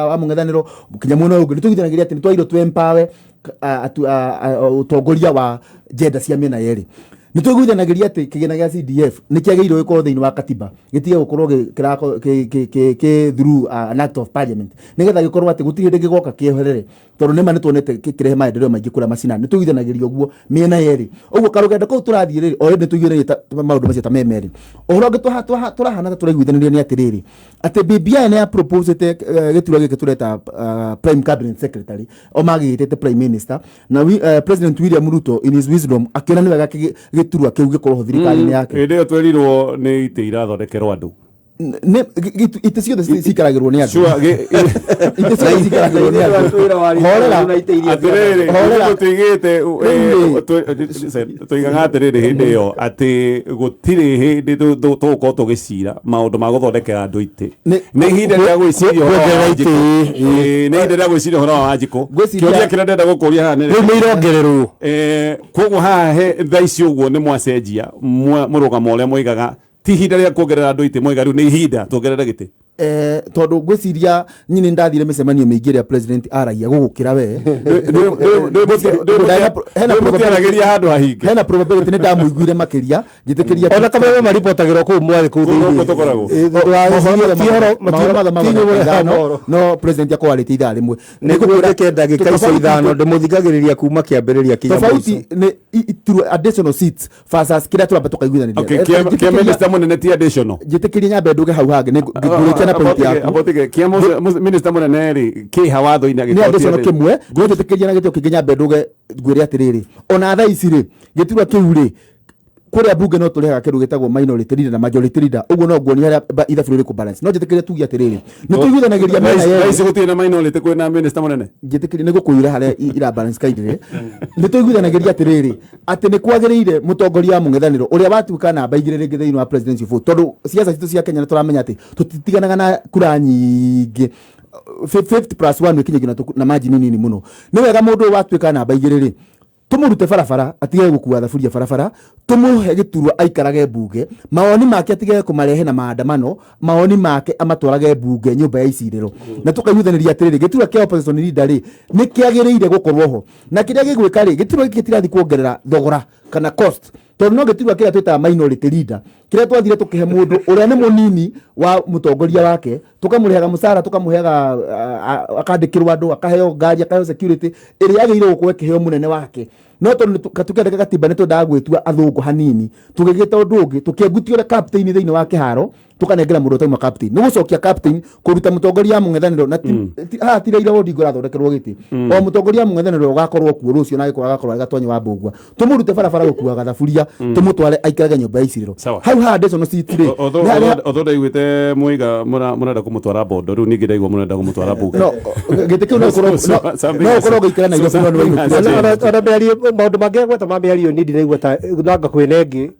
wa mũng'ethanĩro kinya mwena ũyũ ũngĩ, nĩ tũiguithanagĩria atĩ nĩ twagĩrĩirwo tũ empower ũtongoria wa gender cia mĩena yerĩ. Nĩ tũiguithanagĩria atĩ kĩgĩna gĩa CDF nĩ kĩagĩrĩirwo gĩkorwo thĩinĩ wa katiba, gĩtige gũkorwo kĩ through an act of parliament, nĩgetha gĩkorwo atĩ gũtirĩ hĩndĩ gĩgoka kĩeherere, tondũ nĩma nĩ tuonete kĩrehe maendeleo maingĩ kũrĩa macinani. Nĩ tũiguithanagĩria ũguo mĩena yerĩ. Ũguo karũgendo kau tũrathiĩ rĩrĩ, o rĩndĩ tũiguithanĩrie maũndũ macio ta me merĩ. Ũhoro ũngĩ tũrahana ta tũraiguithanĩria nĩ atĩrĩrĩ, atĩ BBI nĩ ya proposete gĩturwa gĩkĩ tũreta prime cabinet secretary, o magĩgĩtĩte prime minister, na President William Ruto in his wisdom akĩona nĩ wega gĩturwa kĩu gĩkorwo ho thirikari-inĩ yake. Hĩndĩ ĩyo twerirwo nĩ itĩ irathondekerwo andũ. Itĩ ciothe cikaragĩrwo nĩ andũ. Sure, Itĩ ciothe cikaragĩrwo nĩ andũ. Horera. Atĩrĩrĩ, Horera. tũigĩte Rĩu tũigaga atĩrĩrĩ hĩndĩ ĩyo atĩ gũtirĩ hĩndĩ tũgũkorwo tũgĩcira maũndũ ma gũthondekera andũ itĩ. Nĩ ihinda rĩa gwĩciria ũhoro wa kuongerera Wanjikũ. itĩ. Nĩ ihinda rĩa gwĩciria ũhoro wa Wanjikũ. Ngwĩciria- Kĩũria kĩrĩa ndĩrenda gũkũria haha nĩ Rĩu nĩ irongererwo. Koguo haha he thaa ici ũguo nĩ mwacenjia mũrũgamo ũrĩa moigaga ti ihinda rĩa kuongerera andũ itĩ, moiga rĩu nĩ ihinda tuongerere gĩtĩ. Tondũ ngwĩciria niĩ nĩ ndathire mĩcemanio mĩingĩ ĩrĩa president aragia gũgũkĩra we. Hena Ndĩmũtiaragĩria handũ hahinge. Hena probability nĩ ndamũiguire makĩria, njĩtĩkĩria. Ona kameme maribotagĩrwo kũu mwarĩ kũu Gũkũ thĩinĩ. tũkoragwo. Mahoro mathomaga ndagĩka 5, no president akorwo arĩtie ithaa rĩmwe. Nĩguo ndeke ndagĩka icio 5 ndĩmũthikagĩrĩria kuma kĩambĩrĩria kinya Tofauti mũico. nĩ iturwa additional seats versus kĩrĩa tũramba tũkaiguithanĩria. Okay, kĩa minister mũnene ti additional. Njĩtĩkĩrie nyambe nduge hau hangĩ nĩ ngũrĩkia na point yaku. Abotike, kĩa minister mũnene rĩ kĩha watho-inĩ Nĩ angĩkorwo ti additional additional. kĩmwe, no njĩtĩkĩrie na gĩtĩo kĩngĩ nyambe nduge ngwĩre atĩrĩrĩ, ona thaa ici rĩ, gĩturwa kĩu rĩ, kũrĩa mbunge no tũrehaga kĩndũ gĩtagwo minority leader na majority leader, ũguo no nguonia harĩa ithabu rĩrĩ kũ balance. No njĩtĩkĩrie tuge atĩrĩrĩ, nĩ tũiguithanagĩria mĩena Thaa yerĩ. ici gũtirĩ na minority, kwĩna minister mũnene. Njĩtĩkĩrie nĩ gũkũira harĩa ira balance kaindire. Nĩ tũiguithanagĩria atĩrĩrĩ, atĩ nĩ kwagĩrĩire mũtongoria wa mũng'ethanĩro ũrĩa watuĩka namba 2 rĩngĩ thĩinĩ wa presidential vote, tondũ siasa citũ cia Kenya nĩ tũramenya atĩ tũtitiganaga na kura nyingĩ, 50 plus 1 ĩkinyagio na margin nini mũno. Nĩ wega mũndũ ũyũ watuĩka namba 2 rĩ, tũmũrute barabara atige gũkua thaburia barabara, tũmũhe gĩturwa aikarage mbunge, mawoni make atige kũmarehe na maandamano, mawoni make amatwarage mbunge nyũmba ya icirĩro. Na tũkaiguithanĩria atĩrĩrĩ, gĩturwa kĩa opposition leader rĩ, nĩ kĩagĩrĩire gũkorwo ho, na kĩrĩa gĩgwĩka rĩ, gĩturwa gĩkĩ gĩtirathiĩ kuongerera thogora. Kana cost, tondũ no gĩturwa kĩrĩa twĩtaga minority leader, kĩrĩa twathire tũkĩhe mũndũ ũrĩa nĩ mũnini wa mũtongoria wake, tũkamũrĩhaga mũcara, tũkamũheaga, akandĩkĩrwo andũ, akaheo ngari, akaheo security ĩrĩa yagĩrĩirwo gũkorwo ĩkĩheo mũnene wake. No tondũ tũkĩandĩka gatiba nĩ twendaga gwĩtua athũngũ hanini, tũgĩgĩta ũndũ ũngĩ, tũkĩengutia ũrĩa captain thĩinĩ wa kĩharo, tũkanengera mũndũ ũtauma captain. Nĩ gũcokia captain kũruta mũtongoria wa mũng'ethanĩro na haha ti Raila Odinga ũrathondekerwo gĩtĩ, o mũtongoria wa mũng'ethanĩro ũgakorwo kuo rũciũ na agĩkorwo agakorwo arĩ Gatwanyi wa Mbũgua, tũmũrute barabara gũkuaga thaburia, tũmũtware aikarage nyũmba ya icirĩro. Sawa. Hau haha additional seat rĩ, nĩ harĩa- Although ndaiguĩte mwiga mũrenda kũmũtwara Bondo, rĩu ningĩ ndaigua mũrenda kũmũtwara bunge. No gĩtĩ kĩu no ũkorwo no ũkorwo ũgĩikara Nairobi, no nĩ wainũkire. Ona mĩario, maũndũ mangĩ agweta ma mĩario, niĩ ndiraigua ta nanga kwĩna ĩngĩ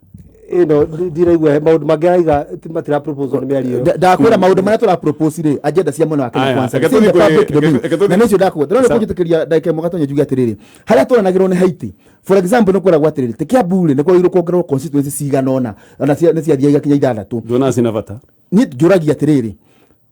ĩno, ndiraigua maũndũ mangĩ araiga matira proposal nĩ mĩario ĩyo. Ndakwĩra maũndũ marĩa tũra propose rĩ, agenda cia mwena wa Kenya Aya, Kwanza reke It's in the tũthiĩ kwĩ- public domain. reke tũthiĩ- Na nĩcio ndakwĩra no Sawa. nĩkũnjĩtĩkĩria ndagĩka ĩmwe Gatonye njuge atĩrĩrĩ, harĩa tũranagĩrwo nĩ Haiti, for example, nĩ kwĩragwo atĩrĩrĩ, ti Kiambu rĩ, nĩ kwagĩrĩirwo kuongererwo constituency cigana ũna, ona nĩ ciathiaga igakinya ithathatũ. Nduonaga cina bata. Niĩ njũragia atĩrĩrĩ,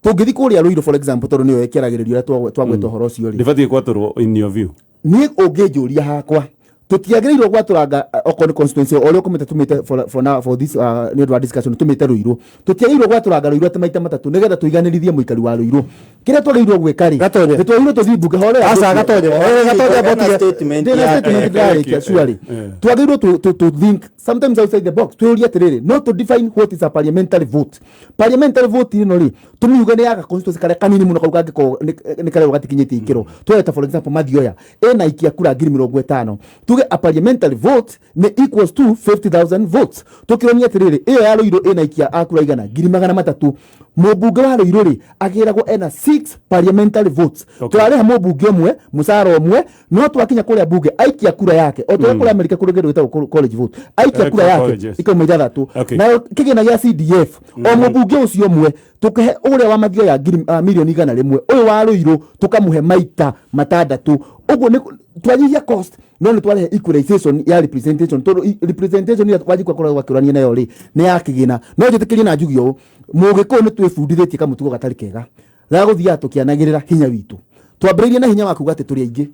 tũngĩthiĩ kũrĩa Ruiru, for example, tondũ nĩyo ĩkĩaragĩrĩrio ũrĩa twagweta ũhoro ũcio rĩ, Ndĩbatiĩ gwatũrwo in your view? Niĩ ũngĩnjũria hakwa, tũtiagĩrĩirwo gwatũranga, okorwo nĩ constituency o ũrĩa ũkũmĩte tũmĩte for now, for this, nĩ ũndũ wa discussion tũmĩte Ruiru, tũtiagĩrĩirwo gwatũranga Ruiru atĩ maita matatũ nĩgetha tũiganĩrithie mũikari wa Ruiru. Kĩrĩa twagĩrĩirwo gwĩka rĩ, Gatonye. nĩ twagĩrĩirwo tũthiĩ mbunge horera. Aca, Gatonye. Gatonye, Ena mbotige. statement Ndĩna yake. statement ndĩrarĩkia, surely. Twagĩrĩirwo to think sometimes outside the box, twĩyũrie atĩrĩrĩ, no to define what is a parliamentary vote. Parliamentary vote ĩno rĩ, tũmiuge nĩ yaga constituency karĩa kanini mũno, kau kangĩkorwo nĩ karĩa gatikinyĩtie ikĩro. Tweta, for example, Mathioya ĩna ikia kura 50,000, tuge a parliamentary vote nĩ equals to 50,000 votes. Tũkĩronia atĩrĩrĩ, ĩyo ya Ruiru ĩna ikia a kura igana 300,000, mũmbunge wa Ruiru rĩ, agĩragwo ena 6 parliamentary votes. Tũrarĩha mũmbunge ũmwe mũcara ũmwe, no twakinya kũrĩa mbunge aikia kura yake, o tũrĩa kũrĩa Amerika kũrĩ kĩndũ gĩtagwo college vote, aikia kura Electoral yake college, yes. ikauma ithathatũ. Nayo kĩgĩna gĩa CDF, o mũmbunge ũcio ũmwe tũkĩhe ũrĩa wa Mathioya ngiri 100,000,000, ũyũ wa Ruiru tũkamũhe maita matandatũ. Ũguo nĩ twanyihia cost, no nĩ twarehe equalization ya representation, tondũ representation ĩrĩa Wanjikũ akoragwo akĩũrania nayo rĩ, nĩ ya kĩgĩna. No njĩtĩkĩrie na njuge ũũ, mũgĩkũyũ nĩ twĩbundithĩtie kamũtugo gatarĩ kega ga gũthiaga tũkĩanagĩrĩra hinya witũ. Twambĩrĩirie na hinya wa kuga atĩ tũrĩ aingĩ,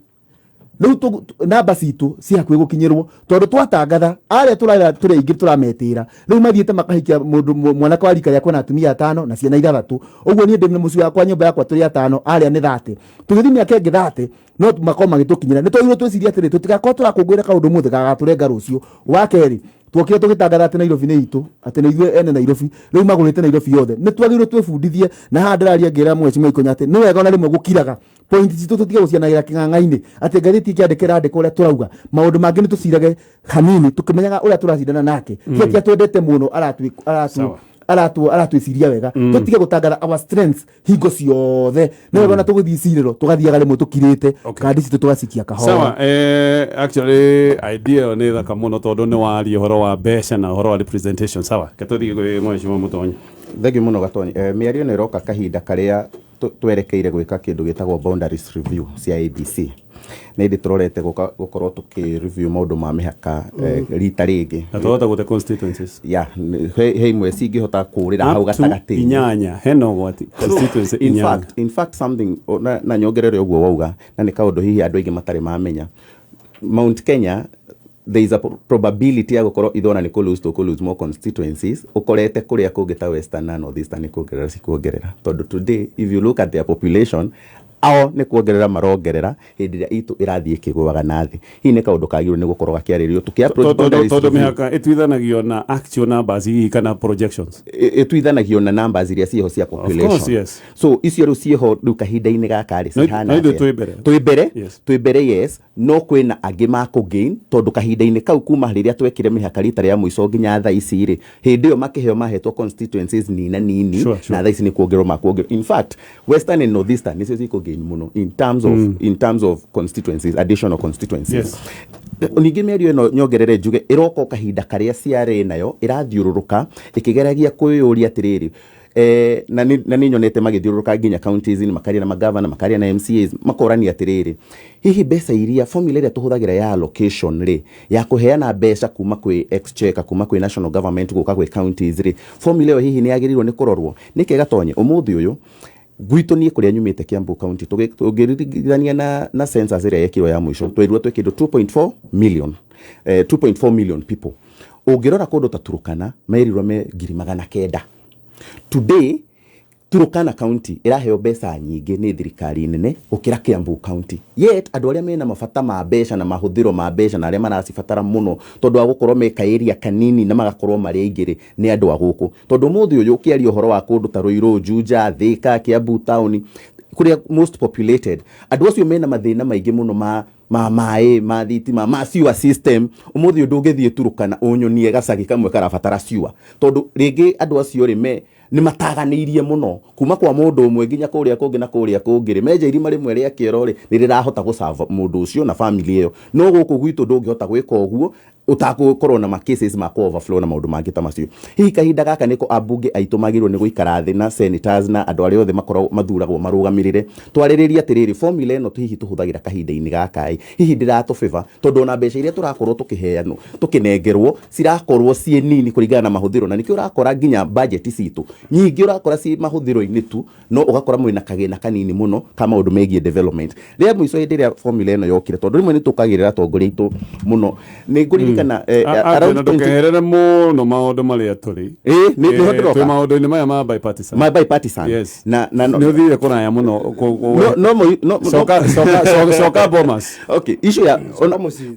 rĩu namba citũ ci hakuhĩ gũkinyĩrwo, tondũ twatangatha arĩa tũrera tũrĩ aingĩ tũrametĩra, rĩu mathiĩte makahikia mũndũ mwanake wa rika rĩakwa na atumia atano na ciana ithathatũ. Ũguo niĩ ndĩ na mũciĩ wakwa, nyũmba yakwa, tũrĩ atano, arĩa nĩ 30. Tũgĩthiĩ mĩaka ĩngĩ 30 no makorwo magĩtũkinyĩra. Nĩ twagĩrĩirwo twĩcirie atĩrĩ, tũtigakorwo tũrakũngũĩra kaũndũ mũthĩ gagatũrenga rũciũ. Wa kerĩ, twokire tũgĩtangatha atĩ Nairobi nĩ itũ, atĩ nĩ ithuĩ ene Nairobi, rĩu magũrĩte Nairobi yothe. Nĩ twagĩrĩirwo twĩbundithie, na haha ndĩraria ngĩra Mheshimiwa Ikonya atĩ nĩ wega ona rĩmwe gũkiraga point citũ, tũtige gũcianagĩra kĩng'ang'a-inĩ atĩ ngathĩti ĩkĩandĩka ĩrandĩka ũrĩa tũrauga. Maũndũ mangĩ nĩ tũcirage hanini tũkĩmenyaga ũrĩa tũracindana nake, ti atĩ atwendete mũno, Sawa. aratwĩciria wega. Tũtige gũtangatha our strengths hingo ciothe. Nĩ wega ona tũgĩthiĩ cirĩro tũgathiaga rĩmwe tũkirĩte, kandi citũ tũgacikia kahora. Sawa, actually idea ĩyo nĩ thaka mũno, tondũ nĩ waria ũhoro wa mbeca na ũhoro wa representation. Sawa, reke tũthiĩ kwĩ Mheshimiwa Mũtonyi. Thengiũ mũno, Gatonyi. Mĩario ĩno ĩroka kahinda karĩa twerekeire gwĩka kĩndũ gĩtagwo boundaries review cia ABC. Nĩ hĩndĩ tũrorete gũkorwo tũkĩ review maũndũ ma mĩhaka rita rĩngĩ. Na twahota gũte constituencies. Ya, he imwe cingĩhota kũrĩra hau Up to gatagatĩ. inyanya, hena ũgwati constituency In inyanya. fact, something na nyongerere ũguo wauga, na nĩ kaũndũ hihi andũ aingĩ matarĩ mamenya, Mount Kenya there is a probability ya gũkorwo ithona nĩ kũ lose, tũkũ lose more constituencies, ũkorete kũrĩa kũngĩ ta Western na North Eastern nĩ kuongerera cikuongerera, tondũ today if you look at their population, ao nĩ kuongerera marongerera hĩndĩ ĩrĩa itũ ĩrathiĩ ĩkĩgũaga na thĩ. Hihi nĩ kaũndũ kagĩrĩirwo nĩ gũkorwo gakĩarĩrĩrio tũkĩ approach boundaries Tondũ review. mĩhaka ĩtuithanagio na actual numbers hihi kana projections? Ĩtuithanagio na numbers iria ciĩho cia population. Course, yes. So icio rĩu ciĩho rĩu kahinda-inĩ gaka rĩ, cihana No ithuĩ atĩa? twĩ mbere. Twĩ mbere. Twĩ mbere, yes, no kwĩna angĩ makũ gain, tondũ kahinda-inĩ kau kuma rĩrĩa twekire mĩhaka rita rĩa mũico nginya thaa ici rĩ, hĩndĩ ĩyo makĩheo mahetwo constituencies nina nini. Na thaa ici nĩ kuongererwo makuongererwo. In fact, Western and Northeastern nĩcio cikũ gain mũno in terms of constituencies, additional constituencies. Ningĩ mĩario ĩno, nyongerere njuge, ĩroka o kahinda karĩa CRA nayo ĩrathiũrũrũka ĩkĩgeragia kwĩyũria atĩrĩrĩ, na nĩ nyonete magĩthiũrũrũka nginya counties-inĩ, makaria na magavana, makaria na MCAs, makorania atĩrĩrĩ, hihi mbeca iria, formula ĩrĩa tũhũthagĩra ya allocation rĩ, ya kũheana mbeca kuma kwĩ exchequer, kuma kwĩ national government gũka gwĩ counties rĩ, formula ĩyo hihi nĩ yagĩrĩirwo nĩ kũrorwo nĩkĩ? Gatonye, ũmũthĩ ũyũ gwitũ niĩ kũrĩa nyumĩte Kiambu County, tũngĩringithania na census ĩrĩa yekirwo ya mũico, twerirwo twĩ kĩndũ 2.4 million. 2.4 million people. Ũngĩrora kũndũ ta Turkana merirwo me 900,000. Today Turkana County ĩraheo mbeca nyingĩ nĩ thirikari nene gũkĩra Kiambu County. Yet andũ arĩa mena mabata ma mbeca na mahũthĩro ma mbeca na arĩa maracibatara mũno tondũ wa gũkorwo me kaĩria kanini na magakorwo marĩ aingĩ rĩ, nĩ andũ a gũkũ. Tondũ ũmũthĩ ũyũ ũkĩaria ũhoro wa kũndũ ta Ruiru, Juja, Thika, Kiambu town kũrĩa most populated, andũ acio mena mathĩna maingĩ mũno ma maĩ, ma thitima, ma sewer system. Ũmũthĩ ũyũ ndũngĩthiĩ Turkana ũnyonie gacagi kamwe karabatara sewer, tondũ rĩngĩ andũ acio rĩ me nĩ mataganĩirie mũno kuma kwa mũndũ ũmwe nginya kũrĩa kũngĩ na kũrĩa kũngĩ rĩ, menja irima rĩmwe rĩa kĩoro rĩ, nĩ rĩrahota gũcava mũndũ ũcio na family ĩyo. No gũkũ gwitũ ndũngĩhota gwĩka ũguo ũtagũkorwo na ma cases ma ku overflow na maũndũ mangĩ ta macio. Hihi kahinda gaka nĩko ambunge aitũ magĩrĩirwo nĩ gũikara thĩ na senators na andũ arĩa othe makoragwo mathuragwo marũgamĩrĩre, twarĩrĩrie atĩrĩrĩ, formula ĩno hihi tũhũthagĩra kahinda-inĩ gaka ĩ, hihi ndĩratũ favor, tondũ ona mbeca iria tũrakorwo tũkĩheanwo tũkĩnengerwo cirakorwo ciĩ nini kũringana na mahũthĩro, na nĩkĩo ũrakora nginya budget citũ nyingĩ ũrakora ciĩ mahũthĩro-inĩ tu, no ũgakora mwĩna kagĩna kanini mũno ka maũndũ megiĩ development. Rĩa mũico hĩndĩ ĩrĩa formula ĩno yokire, tondũ rĩmwe nĩ tũkagĩrĩra atongoria aitũ mũno, nĩ ngũririkana around na 20 ndũkeherere mũno maũndũ marĩa tũrĩ. Nĩho ndĩroka. Twĩ maũndũ-inĩ maya ma bipartisan. Ma bipartisan. Yes. Na nĩ ũthire kũraya mũno. No no Coka coka coka coka Bomas. Okay, issue ya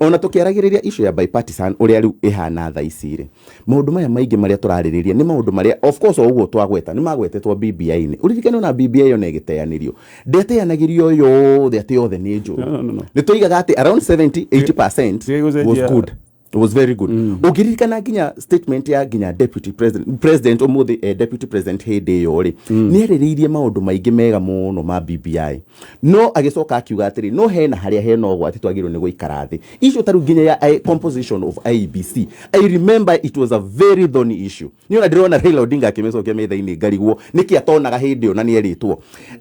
ona tukiaragĩrĩria issue ya bipartisan ũrĩa rĩu ĩhana thaa ici rĩ, maũndũ maya maingĩ marĩa tũrarĩrĩria nĩ maũndũ marĩa of course o ũguo twagweta nĩ magwetetwo BBI-inĩ. Ũririkane ona BBI ona ĩgĩteanĩrio ndĩateanagĩrio yothe atĩ yothe nĩ njũru. No, no, no. Nĩ tũigaga atĩ around 70 80% Tiga gũcenjia. was good. It was very good. Ũngĩririkana nginya statement ya nginya deputy president ũmũthĩ, deputy president hĩndĩ ĩyo rĩ, nĩ arĩrĩirie maũndũ maingĩ mega mũno ma BBI, no agĩcoka akiuga atĩrĩ, no hena harĩa hena ũgwati twagĩrĩirwo nĩ gũikara thĩ. Issue ta rĩu nginya ya composition of IEBC, I remember it was a very thorny issue. Nĩ ona ndĩrona Raila Odinga akĩmĩcokia metha-inĩ ngarigwo nĩkĩ atonaga hĩndĩ ĩyo na nĩ erĩtwo.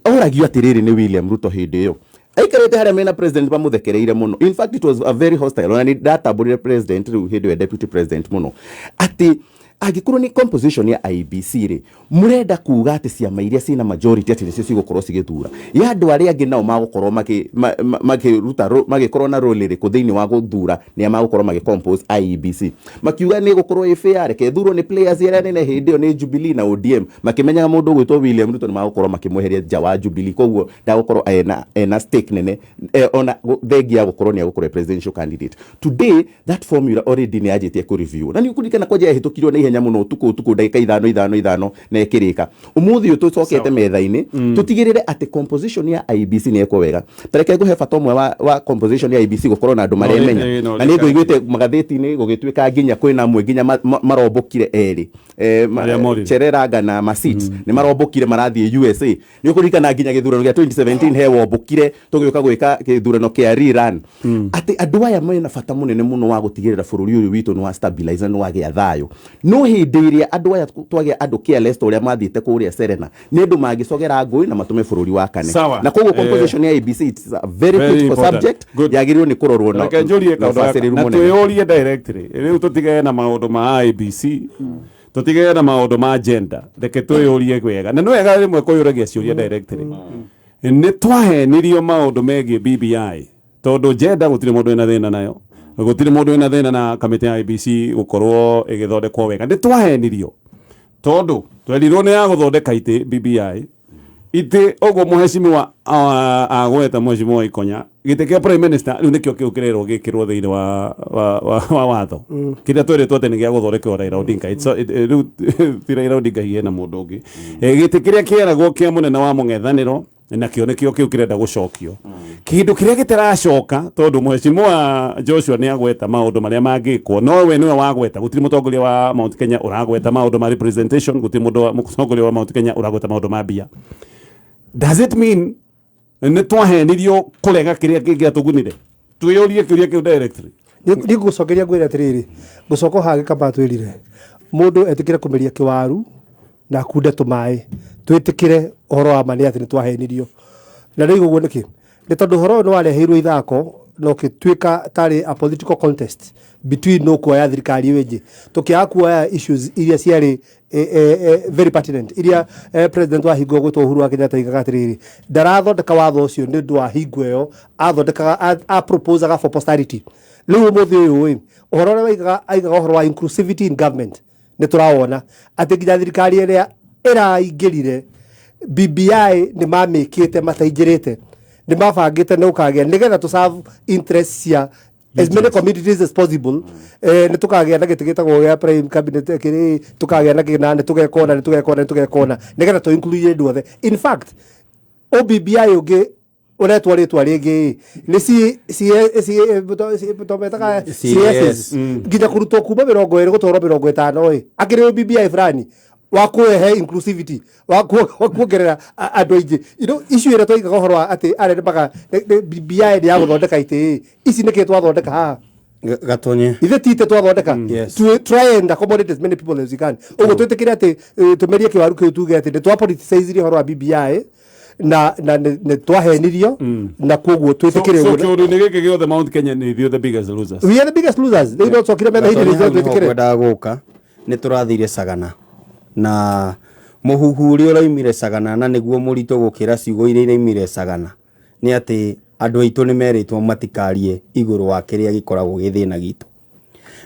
Oragio atĩrĩrĩ nĩ William Ruto hĩndĩ ĩyo aikarĩte harĩa mena president mamũthekereire mũno. In fact it was a very hostile, ona nĩ ndatambũrire president rĩu hĩndĩ ĩyo deputy president mũno, atĩ angĩkorwo nĩ composition ya IEBC rĩ, mũrenda kuga atĩ ciama iria ciĩna majority atĩ nĩcio cigũkorwo cigĩthura ya andũ arĩa angĩ, nao magũkorwo makĩruta magĩkorwo na role ĩrĩkũ thĩinĩ wa gũthura nĩa magũkorwo magĩ-compose IEBC? Makiuga nĩ gũkorwo ĩ fair, reke ĩthurwo nĩ players arĩa nene hĩndĩ ĩyo nĩ Jubilee na ODM, makĩmenyaga mũndũ ũgwĩtwo William Ruto nĩ magũkorwo makĩmweheria nja wa Jubilee, koguo ndagũkorwo ena stake nene, ona thengia ya gũkorwo nĩ egũkorwo e presidential candidate. Today that formula already nĩ yanjĩtie kũ review, na nĩ ũkũririkana kwanja yahĩtũkirio na ihenya mũno ũtukũ ũtukũ, ndagĩka ithano ithano ithano na ĩkĩrĩka. Ũmũthĩ ũyũ tũcokete metha-inĩ tũtigĩrĩre atĩ composition ya IEBC nĩ ĩkwo wega. Ta reke ngũhe bata ũmwe wa composition ya IEBC gũkorwo na andũ maremenya, na nĩ ngũiguĩte magathĩti-inĩ gũgĩtuĩka nginya kwĩna amwe nginya marombũkire erĩ, Arĩa morire. Chereranga na Masit nĩ marombũkire marathiĩ USA. Nĩ ũkũririkana nginya gĩthurano gĩa 2017 he wombũkire tũgĩũka gwĩka gĩthurano kĩa rerun, atĩ andũ aya mena bata mũnene mũno wa gũtigĩrĩra bũrũri ũyũ witũ nĩ wa stabilize na nĩ wagĩa thayũ. No hĩndĩ ĩrĩa andũ aya twagĩa andũ careless ta ũrĩa mathiĩte kũrĩa Serena, nĩ andũ mangĩcogera ngũĩ na matũme bũrũri wakane. Sawa. Na koguo composition ya IEBC, it's a very Very critical important. subject, Good. yagĩrĩirwo nĩ kũrorwo na Reke njũrie na kaũndũ gaka. ũbacĩrĩru Na mũnene. twĩyũrie directly rĩu, tũtigane na maũndũ ma IEBC, tũtigane na maũndũ ma gender, reke twĩyũrie wega, na nĩ wega rĩmwe kwĩyũragia ciũria directly. Nĩ twahenirio maũndũ megiĩ BBI, tondũ gender gũtirĩ mũndũ wĩna thĩna nayo, gũtirĩ mũndũ wĩna thĩna na kamĩtĩ ya IEBC gũkorwo ĩgĩthondekwo wega. Nĩ twahenirio tondũ twerirwo nĩ ya gũthondeka itĩ BBI itĩ ũguo mũhecimiwa agweta mũhecimiwa Ikonya gĩtĩ kĩa prime minister rĩu nĩkĩo kĩu kĩrerwo gĩkĩrwo thĩinĩ wa watho kĩrĩa tweretwo atĩ nĩ gĩa gũthondekerwo Raila Odinga. Rĩu ti Raila Odinga, hihi hena mũndũ ũngĩ. Gĩtĩ kĩrĩa kĩeragwo kĩa mũnene wa mũng'ethanĩro nakĩo nĩkĩo kĩu kĩrenda gũcokio, kĩndũ kĩrĩa gĩtaracoka, tondũ mũhecimiwa Joshua nĩ agweta maũndũ marĩa mangĩkwo, no we nĩwe wagweta. Gũtirĩ mũtongoria wa Mount Kenya ũragweta maũndũ ma representation, gũtirĩ mũndũ mũtongoria wa Mount Kenya ũragweta maũndũ ma mbia. Does it mean nĩ twahenirio kũrega kĩrĩa kĩngĩatũgunire? Twĩyũrie kĩũria kĩu directly. Nĩ ngũcokeria ngwĩre atĩrĩrĩ, ngũcoka haha gĩkamba twĩrire mũndũ etĩkĩre kũmeria kĩwaru na akunde tũmaĩ, twĩtĩkĩre ũhoro wa ma nĩ atĩ nĩ twahenirio. Na rĩu ũguo nĩkĩ? Nĩ tondũ ũhoro ũyũ nĩ wareheirwo ithako na ũgĩtuĩka tarĩ a political contest between no kuoya thirikari ĩyo ĩngĩ, tũkĩaga kuoya issues iria ciarĩ very pertinent, iria president wa hingo gwĩtwo Uhuru wa Kenyatta aigaga atĩrĩrĩ, ndarathondeka watho ũcio nĩ ũndũ wa hingo ĩyo, athondekaga a proposaga for posterity. Rĩu ũmũthĩ ũyũ ĩ Ũhoro ũrĩa waigaga aigaga ũhoro wa inclusivity in government nĩ tũrawona atĩ nginya thirikari ĩrĩa ĩraingĩrire BBI nĩ mamĩkĩte mataingĩrĩte, nĩ mabangĩte nĩ ũkagĩa nĩgetha tũ serve interest cia as many communities as possible. Nĩ tũkagĩa na gĩtĩ gĩtagwo gĩa prime cabinet kĩrĩ tũkagĩa na kĩna, nĩ tũgekona, nĩ tũgekona, nĩ tũgekona nĩgetha tũ include andũ othe. In fact, OBBI ũngĩ ũretwo rĩtwa rĩngĩ nĩ C C C tometaga CSs nginya kũrutwo kuma 20 gũtwarwo 50 ĩ akĩrĩ BBI fulani wa kũrehe inclusivity wa kuongerera andũ aingĩ. You know, issue ĩrĩa twaigaga ũhoro wa atĩ arĩa nĩ maga BBI nĩ ya gũthondeka itĩ, ici nĩkĩ twathondeka haha? Gatonye. Ithe ti itĩ twathondeka. To try and accommodate as many people as we can. Ũguo twĩtĩkĩre atĩ tũmerie kĩwaru kĩu, tuge atĩ nĩ twa politicize ũhoro wa BBI na nĩ twahenirio na koguo twĩtĩkĩre So ũguo. kĩũndũ-inĩ gĩkĩ gĩothe, Mount Kenya nĩ ithuĩ the biggest losers. We are the biggest losers. Rĩu no twokire metha Gatonye, hihi hau nĩho twĩtĩkĩre. ngwendaga gũka. Nĩ tũrathire Sagana na mũhuhu ũrĩa ũraumire Sagana, na nĩguo mũritũ gũkĩra ciugo iria iraumire Sagana, nĩ atĩ andũ aitũ nĩ merĩtwo matikarie igũrũ wa kĩrĩa gĩkoragwo gĩ thĩna gitũ.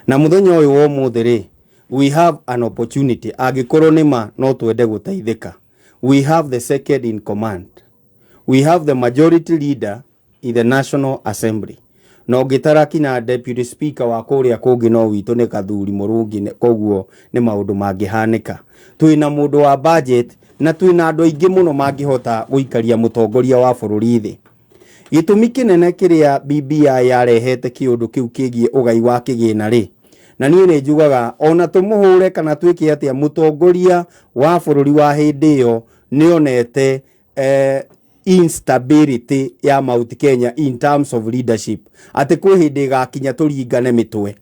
Na mũthenya ũyũ wa ũmũthĩ rĩ, we have an opportunity. Angĩkorwo nĩ ma no twende gũteithĩka, we have the second in command, we have the majority leader in the National Assembly, na ũngĩtara kinya deputy speaker wa kũrĩa kũngĩ no witũ nĩ kathuri mũrũngi, koguo nĩ maũndũ mangĩhanĩka. Twĩna mũndũ wa budget na twĩna andũ aingĩ mũno mangĩhota gũikaria mũtongoria wa bũrũri thĩ. Gĩtũmi kĩnene kĩrĩa BBI yarehete kĩũndũ kĩu kĩgiĩ ũgai wa kĩgĩna rĩ, na niĩ nĩ njugaga ona tũmũhũre kana twĩke atĩa, mũtongoria wa bũrũri wa hĩndĩ ĩyo nĩonete instability ya Mount Kenya in terms of leadership, atĩ kwĩ hĩndĩ ĩgakinya tũringane mĩtwe.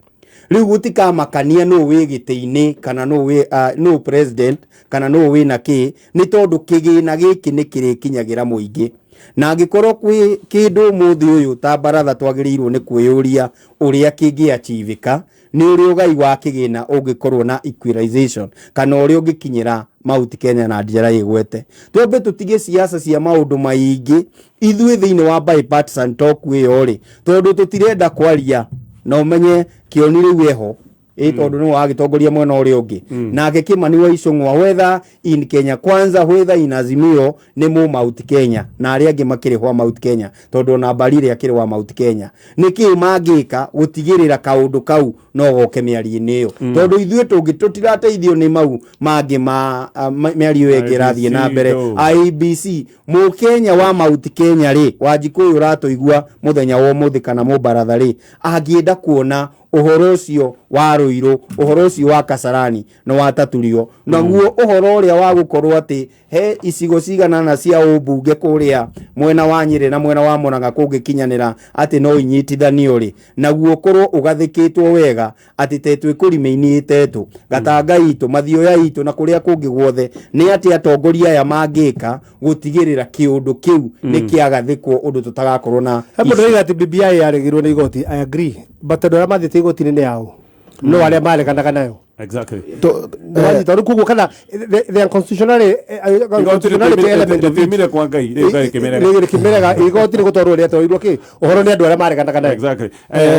Rĩu gũtikamakania nũ wĩ gĩtĩ-inĩ kana nũ wĩ nũ president kana nũ wĩna kĩ, nĩ tondũ kĩgĩna gĩkĩ nĩ kĩrĩkinyagĩra mũingĩ. Na angĩkorwo kwĩ kĩndũ ũmũthĩ ũyũ ta baratha twagĩrĩirwo nĩ kwĩyũria ũrĩa kĩngĩachivĩka, nĩ ũrĩa ũgai wa kĩgĩna ũngĩkorwo na equalization kana ũrĩa ũngĩkinyĩra Mount Kenya na njĩra ĩgwete. Twambe tũtige siasa cia maũndũ maingĩ ithuĩ thĩinĩ wa bipartisan talk ĩyo rĩ, tondũ tũtirenda kwaria na ũmenye kĩoni rĩu eho ĩ, tondũ nĩwe wagĩtongoria mwena ũrĩa ũngĩ, nake Kimani wa Ichung'wa, whether in Kenya Kwanza, whether in Azimio, nĩ mũ Mount Kenya, na arĩa angĩ makĩrĩ hwa Mount Kenya, tondũ ona Mbarire akĩrĩ wa Mount Kenya. Nĩkĩ mangĩka gũtigĩrĩra kaũndũ kau no goke mĩario-inĩ ĩyo? Tondũ ithuĩ tũngĩ tũtirateithio nĩ mau mangĩ ma mĩario ĩyo ĩngĩ ĩrathiĩ na mbere. IEBC. IEBC. Mũkenya wa Mount Kenya rĩ, Wanjikũ ũyũ ũratũigua mũthenya wa ũmũthĩ kana mũbaratha rĩ, angĩenda kuona ũhoro ũcio wa Rũirũ, ũhoro ũcio wa Kasarani nĩ wataturio, naguo ũhoro ũrĩa wa gũkorwo atĩ he icigo ciganana cia ũmbunge kũrĩa mwena wa Nyĩrĩ na mwena wa Murang'a kũngĩkinyanĩra atĩ no inyitithanio rĩ, naguo ũkorwo ũgathĩkĩtwo wega atĩ te twĩ kũrima-inĩ ĩtetũ Gatanga itũ, Mathioya itũ na kũrĩa kũngĩ guothe, nĩ atĩ atongoria aya mangĩka gũtigĩrĩra kĩũndũ kĩu nĩ kĩagathĩkwo ũndũ tũtagakorwo na He mũndũ oiga atĩ BBI yaregirwo nĩ igoti. I agree, but andũ arĩa mathiĩte igoti-inĩ nĩ ao no arĩa mareganaga nayo. Nĩwanyita? Rĩu koguo kana the unconstitutionality element of it Rĩtumire kwa Ngai rĩu Ngai kĩmĩrega. Rĩkĩmĩrega igoti nĩ gũtwarwo rĩatwarirwo kĩ ũhoro nĩ andũ arĩa mareganaga nayo. Exactly.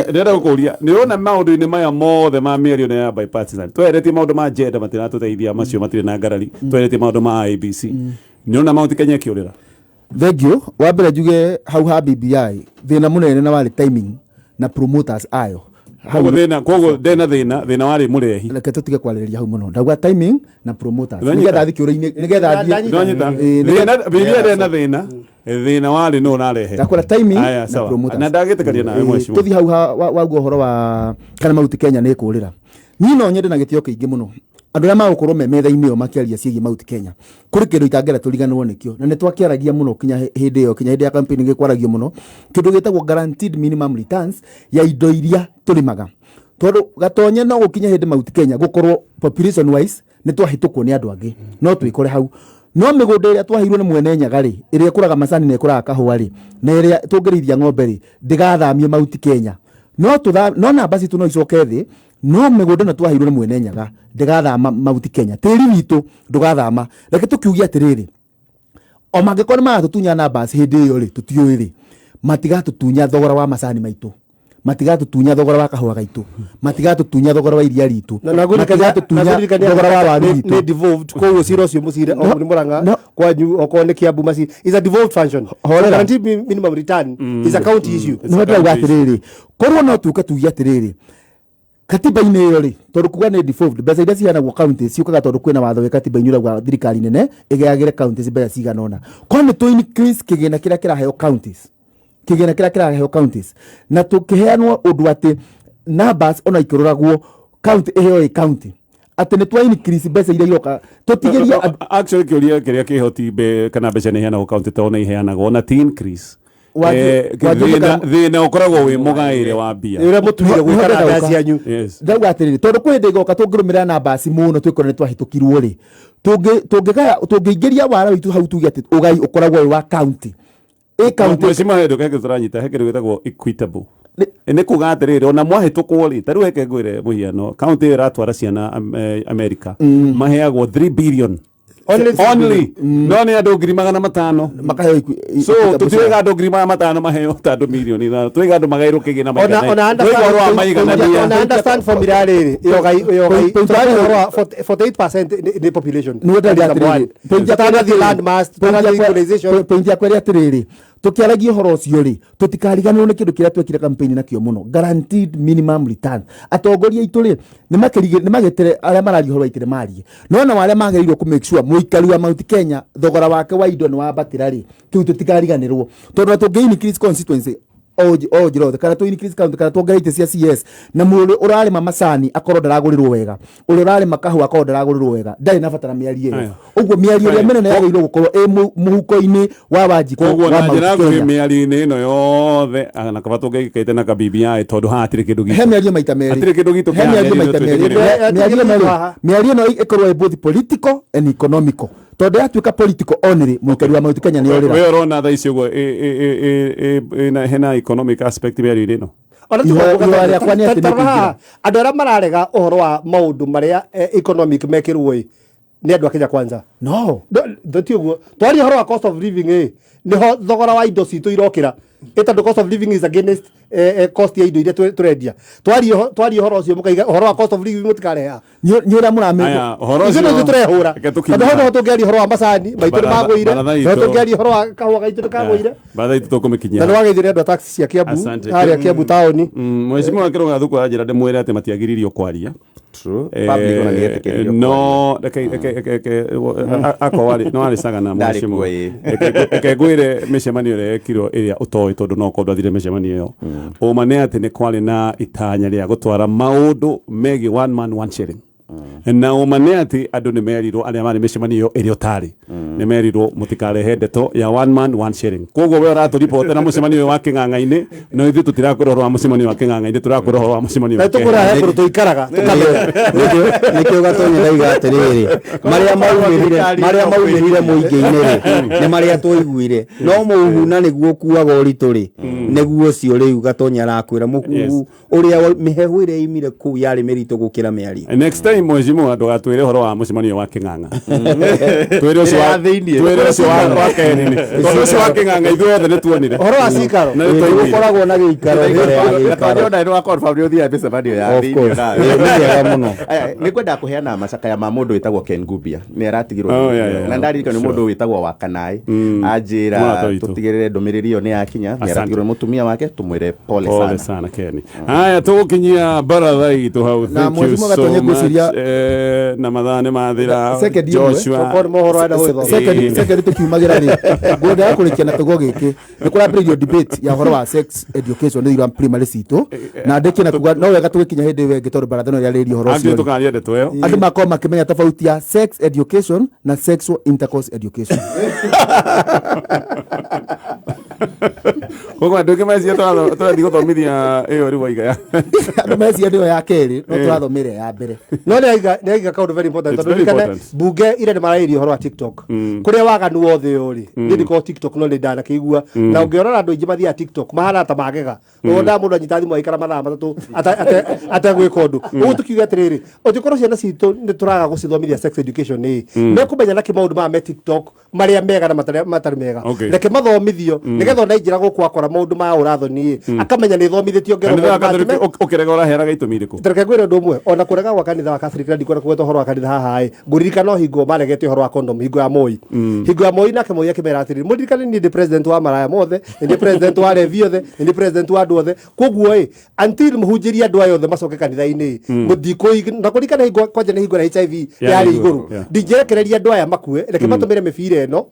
Ndĩrenda gũkũria, nĩ ũrona maũndũ-inĩ maya mothe ma mĩario nĩ ya bipartisan, tweretie maũndũ ma gender matiratũteithia, macio matirĩ na ngarari, tweretie maũndũ ma IEBC, nĩ ũrona Mount Kenya ĩkĩũrĩra? Thank you. Wa mbere njuge hau ha BBI thĩna mũnene na warĩ timing na promoters ayo. Hau. Koguo ndena thĩna, thĩna warĩ mũrehi. Reke tũtige kwarĩrĩria hau mũno. Ndauga timing na promoters. Ndanyita. Nĩgetha thiĩ kĩũria-inĩ, nĩgetha thiĩ. Ndwanyita? Ĩĩ, Thĩna BBI ndena thĩna, thĩna warĩ nũ ũrarehe. Ndakora timing Aya, na sawa. promoters. Na ndagĩtĩkania nawe, Ĩĩ, mheshimiwa. tũthiĩ hau wauga ũhoro wa kana Mount Kenya nĩ ĩkũrĩra. Niĩ no nyende na gĩtĩo kĩingĩ mũno andũ arĩa magũkorwo me metha-inĩ ĩyo makĩaria ciĩgiĩ Mount Kenya, kũrĩ kĩndũ itangĩenda tũriganĩrwo nĩkĩo, na nĩ twakĩaragia mũno kinya hĩndĩ ĩyo, kinya hĩndĩ ya campaign gĩkwaragio mũno, kĩndũ gĩtagwo guaranteed minimum returns ya indo iria tũrĩmaga, tondũ gatonye no gũkinya hĩndĩ Mount Kenya gũkorwo population wise nĩ twahĩtũkwo nĩ andũ angĩ, no twĩkore hau. No mĩgũnda ĩrĩa twaheirwo nĩ mwene Nyaga rĩ, ĩrĩa ĩkũraga macani na ĩkũraga kahũa rĩ, na ĩrĩa tũngĩrĩithia ng'ombe rĩ, ndĩgathamie Mount Kenya. No no namba citũ no icoke thĩ, no mĩgũnda ĩno twaheirwo nĩ mwene Nyaga ndĩgathama Mount Kenya, tĩri witũ ndũgathama. Reke tũkiuge atĩrĩrĩ, o mangĩkorwo nĩ magatũtunya numbers hĩndĩ ĩyo rĩ, tũtiũĩ rĩ, matigatũtunya thogora wa macani maitũ. Matigatũtunya thogora wa kahũa gaitũ, matigatũtunya thogora wa iria ritũ, Na ngũririkania matigatũtunya thogora wa waru nĩ witũ. Devolved, koguo cira ũcio mũcire o nĩ Murang'a No. kwanyu, okorwo nĩ Kiambu maci is a devolved function. Horera. Guaranteed minimum return is a county issue. Nĩho ndĩrauga atĩrĩrĩ, korwo no tuke tuge atĩrĩrĩ, katiba-inĩ ĩyo rĩ, tondũ kuga nĩ devolved, mbeca iria ciheanagwo county ciũkaga tondũ kwĩna watho wĩ katiba-inĩ ũrauga thirikari nene ĩgayagĩre counties mbeca cigana ũna. Korwo nĩ tũ increase kĩgĩna kĩrĩa kĩraheo counties, kĩgĩna kĩrĩa kĩraheo counties, na tũkĩheanwo ũndũ atĩ numbers ona ikĩroragwo county ĩheo ĩ county, atĩ nĩ twa increase mbeca iria iroka tũtigĩrie andũ. Actually, kĩũria kĩrĩa kĩhoti kana mbeca nĩ iheanagwo county tondũ nĩ iheanagwo na ti increase. Thĩna ũkoragwo wĩ mũgaĩre wa mbia. Nĩ ũrĩa mũtuire gwĩka na nda cianyu. Yes. Ndauga atĩrĩrĩ, tondũ kwĩ hĩndĩ ĩgoka tũngĩrũmĩrĩra na mbasi mũno twĩkore nĩ twahĩtũkirwo rĩ, tũngĩgaya tũngĩingĩria wara witũ hau tuge atĩ ũgai ũkoragwo wĩ wa county, ĩ county. Mheshimiwa, he ndũke tũranyita he kĩndũ gĩtagwo equitable. Nĩ kuga atĩrĩrĩ, ona mwahĩtũkwo rĩ, ta rĩu reke ngwĩre mũhiano, county ĩyo ĩratwara ciana America maheagwo 3 billion. Only 3 Only no nĩ andũ 500,000. Makaheo So tũtiroiga andũ 500,000 maheo ta andũ 5 mirioni, tũiga andũ magaĩrwo kĩgĩna Ona ona tũiga ũhoro wa understand, maiganania. ona understand formula rĩrĩ ĩyo gai ĩyo gai Point- tũraria ũhoro wa 48% nĩ population. Nĩguo ndĩrauga Number one. atĩrĩrĩ, point yakwa Tũtanathiĩ land mass, tũtanathiĩ equalization. Point yakwa ĩrĩ atĩrĩrĩ, tũkĩaragia ũhoro ũcio rĩ, tũtikariganĩrwo nĩ kĩndũ kĩrĩa twekire campaign nakĩo mũno, guaranteed minimum return. Atongoria aitũ rĩ, nĩ magĩtere arĩa mararia ũhoro wa itĩrĩ marie, no na arĩa magĩrĩirwo kũ make sure mũikari wa Mount Kenya thogora wake wa indo nĩ wambatĩra rĩ, kĩu tũtikariganĩrwo, tondũ na tũngĩ increase constituency o njĩra othe, kana tũ increase county, kana tuongerere itĩ cia CS, na mũndũ ũrarĩma macani akorwo ndaragũrĩrwo wega, ũrĩa ũrarĩma kahũa akorwo ndaragũrĩrwo wega, ndarĩ na bata na mĩario ĩyo. Aya. Ũguo mĩario ĩrĩa mĩnene yagĩrĩirwo gũkorwo ĩ mũhuko-inĩ wa Wanjikũ Koguo wa na Mount njĩra nguhĩ, Kenya. mĩario-inĩ ĩno yothe na kaba tũngĩgĩkaite na ka BBI tondũ haha hatirĩ kĩndũ He gitũ. mĩario maita merĩ. Hatirĩ kĩndũ gitũ He mĩario kĩhaha maita merĩ. twĩtĩkĩrĩte. Mĩario ĩno rĩ, mĩario ĩno ĩkorwo ĩ both political and economical, tondũ yatuĩka political only, mũikari wa Mount Kenya nĩ We orĩra. ũrona thaa ici ũguo hena economic aspect mĩario-inĩ ĩno? Ona Ihoya rĩakwa nĩ atĩ nĩ tarora haha, andũ arĩa mararega ũhoro wa maũndũ marĩa economic mekĩrwo ĩ nĩ andũ a Kenya Kwanza. No. Ti ũguo twaria ũhoro wa cost of living ĩ nĩho thogora wa indo citũ irokĩra, ĩ tondũ cost of living is against cost ya indo iria tũrendia. Twaria ũhoro ũcio mũkaiga ũhoro wa cost of living mũtikareha. Nĩ ũrĩa mũramĩ Aya, ũhoro Ithuĩ ũcio nĩ ithuĩ tũrehũra, reke tũkinye tondũ hau haha. nĩho tũngĩaria ũhoro wa macani maitũ nĩ magũire, Baratha nĩho itũ. tũngĩaria ũhoro wa kahũa gaitũ nĩ kagũire. Baratha itũ tũkũmĩkinyia. Na nĩ wageithio nĩ andũ a taxi cia Kiambu Asante. harĩa Kiambu taũni. Mheshimiwa Kĩrũga Thuku anjĩra ndĩmwĩre atĩ matiagĩrĩirio kwaria. True. Public ona nĩetĩkĩririo. No reke akorwo arĩ no arĩcaga na Ndarĩ mheshimiwa. kuo, ĩĩ. Reke ngwĩre mĩcemanio ĩrĩa yekirwo ĩrĩa ũtoĩ, tondũ no korwo ndwathire mĩcemanio ĩyo, ũma nĩ atĩ nĩ kwarĩ na itanya rĩa gũtwara maũndũ megiĩ one man one shilling, na ũma nĩ atĩ andũ nĩ merirwo, arĩa marĩ mĩcemanio ĩyo ĩrĩa ũtarĩ, nĩ merirwo mũtikarehe ndeto ya one man one shilling. Koguo we ũratũribotera mũcemanio ũyũ wa kĩng'ang'a-inĩ, no ithuĩ tũtirakwĩra ũhoro wa mũcemanio wa kĩng'ang'a-inĩ, tũrakwĩra ũhoro wa mũcemanio Na wa tũkũra Kenya. he kũndũ tũikaraga tũkamenya. Nĩkĩo Gatonye ndaiga atĩrĩrĩ, marĩa maumĩrire mũingĩ-inĩ rĩ, nĩ marĩa twaiguire, no mũhuhu na nĩguo ũkuaga ũritũ rĩ, nĩguo ũcio rĩu Gatonye arakwĩra mũhuhu ũrĩa mĩhehu ĩrĩa imire kũu yarĩ mĩritũ gũkĩra mĩario. Next time, mheshimiwa, ndũgatwĩre ũhoro wa mũcemanio wa kĩng'ang'a, twĩre ũcio wa Ĩrĩa ya thĩiniĩ. twĩre ũcio wa kerĩ-inĩ, tondũ ũcio wa kĩng'ang'a ithuĩ othe nĩ tuonire Ũhoro wa cikaro. Na nĩ twaiguire. Gũkoragwo na gĩikaro mbere ya gĩikaro. Gatonye ona nĩ wa confirm nĩ ũthiaga mĩcemanio ya Of thĩiniĩ course. nawe. Ĩĩ, nĩ wega mũno. Aya, nĩ ngwendaga kũheana macakaya ma mũndũ wĩtagwo Ken Gubia, nĩ aratigirwo Oh, yeah, na ndaririkana nĩ sure. mũndũ wĩtagwo Wakanaĩ anjĩra Mũrata witũ. tũtigĩrĩre ndũmĩrĩri ĩyo nĩ yakinya, nĩ Asante. aratigirwo nĩ mũtumia wake, tũmwĩre pole Pole sana. sana Ken. Haya, tũgũkinyia baratha itũ hau. Na Thank you Mheshimiwa so Gatonye much. ngwĩciria- Na mathaa nĩ mathira. Second ĩmwe. Joshua. Okorwo nĩ mohoro arenda gũgĩthoma. Second tukiumagĩra rĩ, ngwendaga kũrĩkia na tũgo gĩkĩ, nĩ kũrambĩrĩirio debate ya ũhoro wa sex education thĩinĩ wa primary citũ, na ndĩkie na kuga no wega tũgĩkinya hĩndĩ ĩyo ĩngĩ, tondũ baratha ĩno ĩrarĩrĩria ũhoro Actually ũcio rĩ. tũkaria ndeto ĩyo. Andũ makorwo makĩmenya tofauti ya sex education na sexual intercourse education. Koguo andũ aingĩ meciria tũrathiĩ gũthomithia ĩyo rĩu waiga ya. Andũ meciria nĩyo ya kerĩ, no tũrathoma ĩrĩa ya mbere. No nĩ aiga kaũndũ very important, It's tondũ very ririkane important. bunge ira nĩ mararĩria ũhoro wa TikTok kũrĩa waganu wothe ũyũ rĩ. Niĩ ndikoragwo TikTok, no nĩ ndanakĩigua, na ũngĩrora andũ aingĩ mathiaga TikTok mahana ta magega wona mũndũ anyita thimũ aikara mathaa 3 ategwĩka ũndũ. Ũguo tũkiuga atĩrĩrĩ, ũngĩkorwo ciana citũ nĩ tũraga gũcithomithia sex education ĩ, mekũmenya nakĩ maũndũ maya me TikTok marĩa mega na matarĩ mega? Okay. Reke mathomithio nĩgetha Nĩgetha ona aingĩra gũkũ akora maũndũ ma ũrathoni ĩ, akamenya nĩ thomithĩtio ngero Kanitha wa maũndũ ma Katholiki ũkĩrega ũraheanaga itũmi irĩkũ? Reke ngwĩre ũndũ ũmwe, ona kũrega gwa kanitha wa Catholic, na ndikwenda kũgweta ũhoro wa kanitha haha ĩ, ngũririkana o hingo maregete ũhoro wa condom hingo ya Moi. Hingo ya Moi, nake Moi akĩmera atĩrĩrĩ, mũririkane niĩ ndĩ president wa maraya mothe, nĩ ndĩ president wa revi othe, nĩ ndĩ president wa andũ othe, koguo ĩ, until mũhunjĩrie andũ aya othe macoke kanitha-inĩ ĩ, mũtikũi na kũririkana hingo kwanja nĩ hingo ya HIV yarĩ igũrũ, ndingĩrekereria andũ aya makue, reke matũmĩre mĩbira ĩno.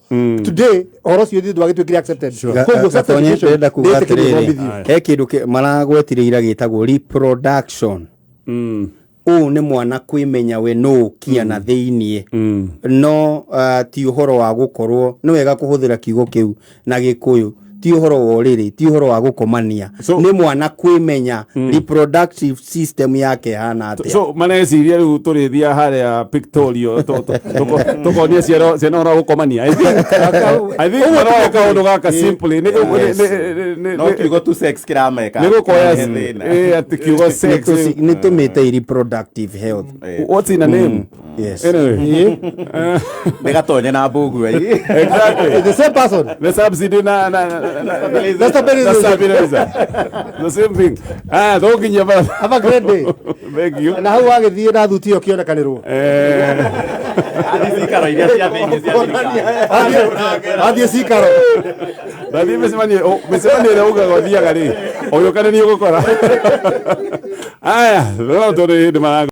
Today ũhoro ũcio ithuĩ ndwagĩtuĩkire accepted. Koguo sex Gatonye, education ndĩrenda kuga nĩ ĩtĩkĩrio atĩrĩrĩ, ĩthomithio. he kĩndũ maragwetire ira gĩtagwo reproduction. Ũũ nĩ mwana kwĩmenya we nũ kia na thĩiniĩ, no ti ũhoro wa gũkorwo nĩ wega kũhũthĩra kiugo kĩu na Gĩkũyũ, ti ũhoro wa ũrĩrĩ, ti ũhoro wa gũkomania. Nĩ mwana kwĩmenya reproductive system yake ĩhana atĩa. So mareciria rĩu tũrĩthiaga harĩa pictorial tũkonia ciana ciana ũhoro wa gũkomania. I think maroya kaũndũ gaka simply No kiugo tu sex kirameka nĩ gũkoya thĩna. Atĩ kiugo sex. Nĩ tũmĩte reproductive health. What's in a name? Yes. Anyway. Nĩ gatonye na mbũgua. Exactly. The same person. The subsidy na The stabilizer. The stabilizer, the same thing. Ah, tũgũkinyia bara. Have a great day. Thank you. Na hau wagĩthiĩ na thuti ĩyo kĩonekanĩrwo. Athiĩ cikaro iria cia thĩinĩ cia thirikari. Athiĩ cikaro. Ndathiĩ mĩcemanio ĩrĩa ugaga ũthiaga rĩ, ũgĩũka nĩ niĩ ũgũkora. Aya, no tondũ hĩndĩ mara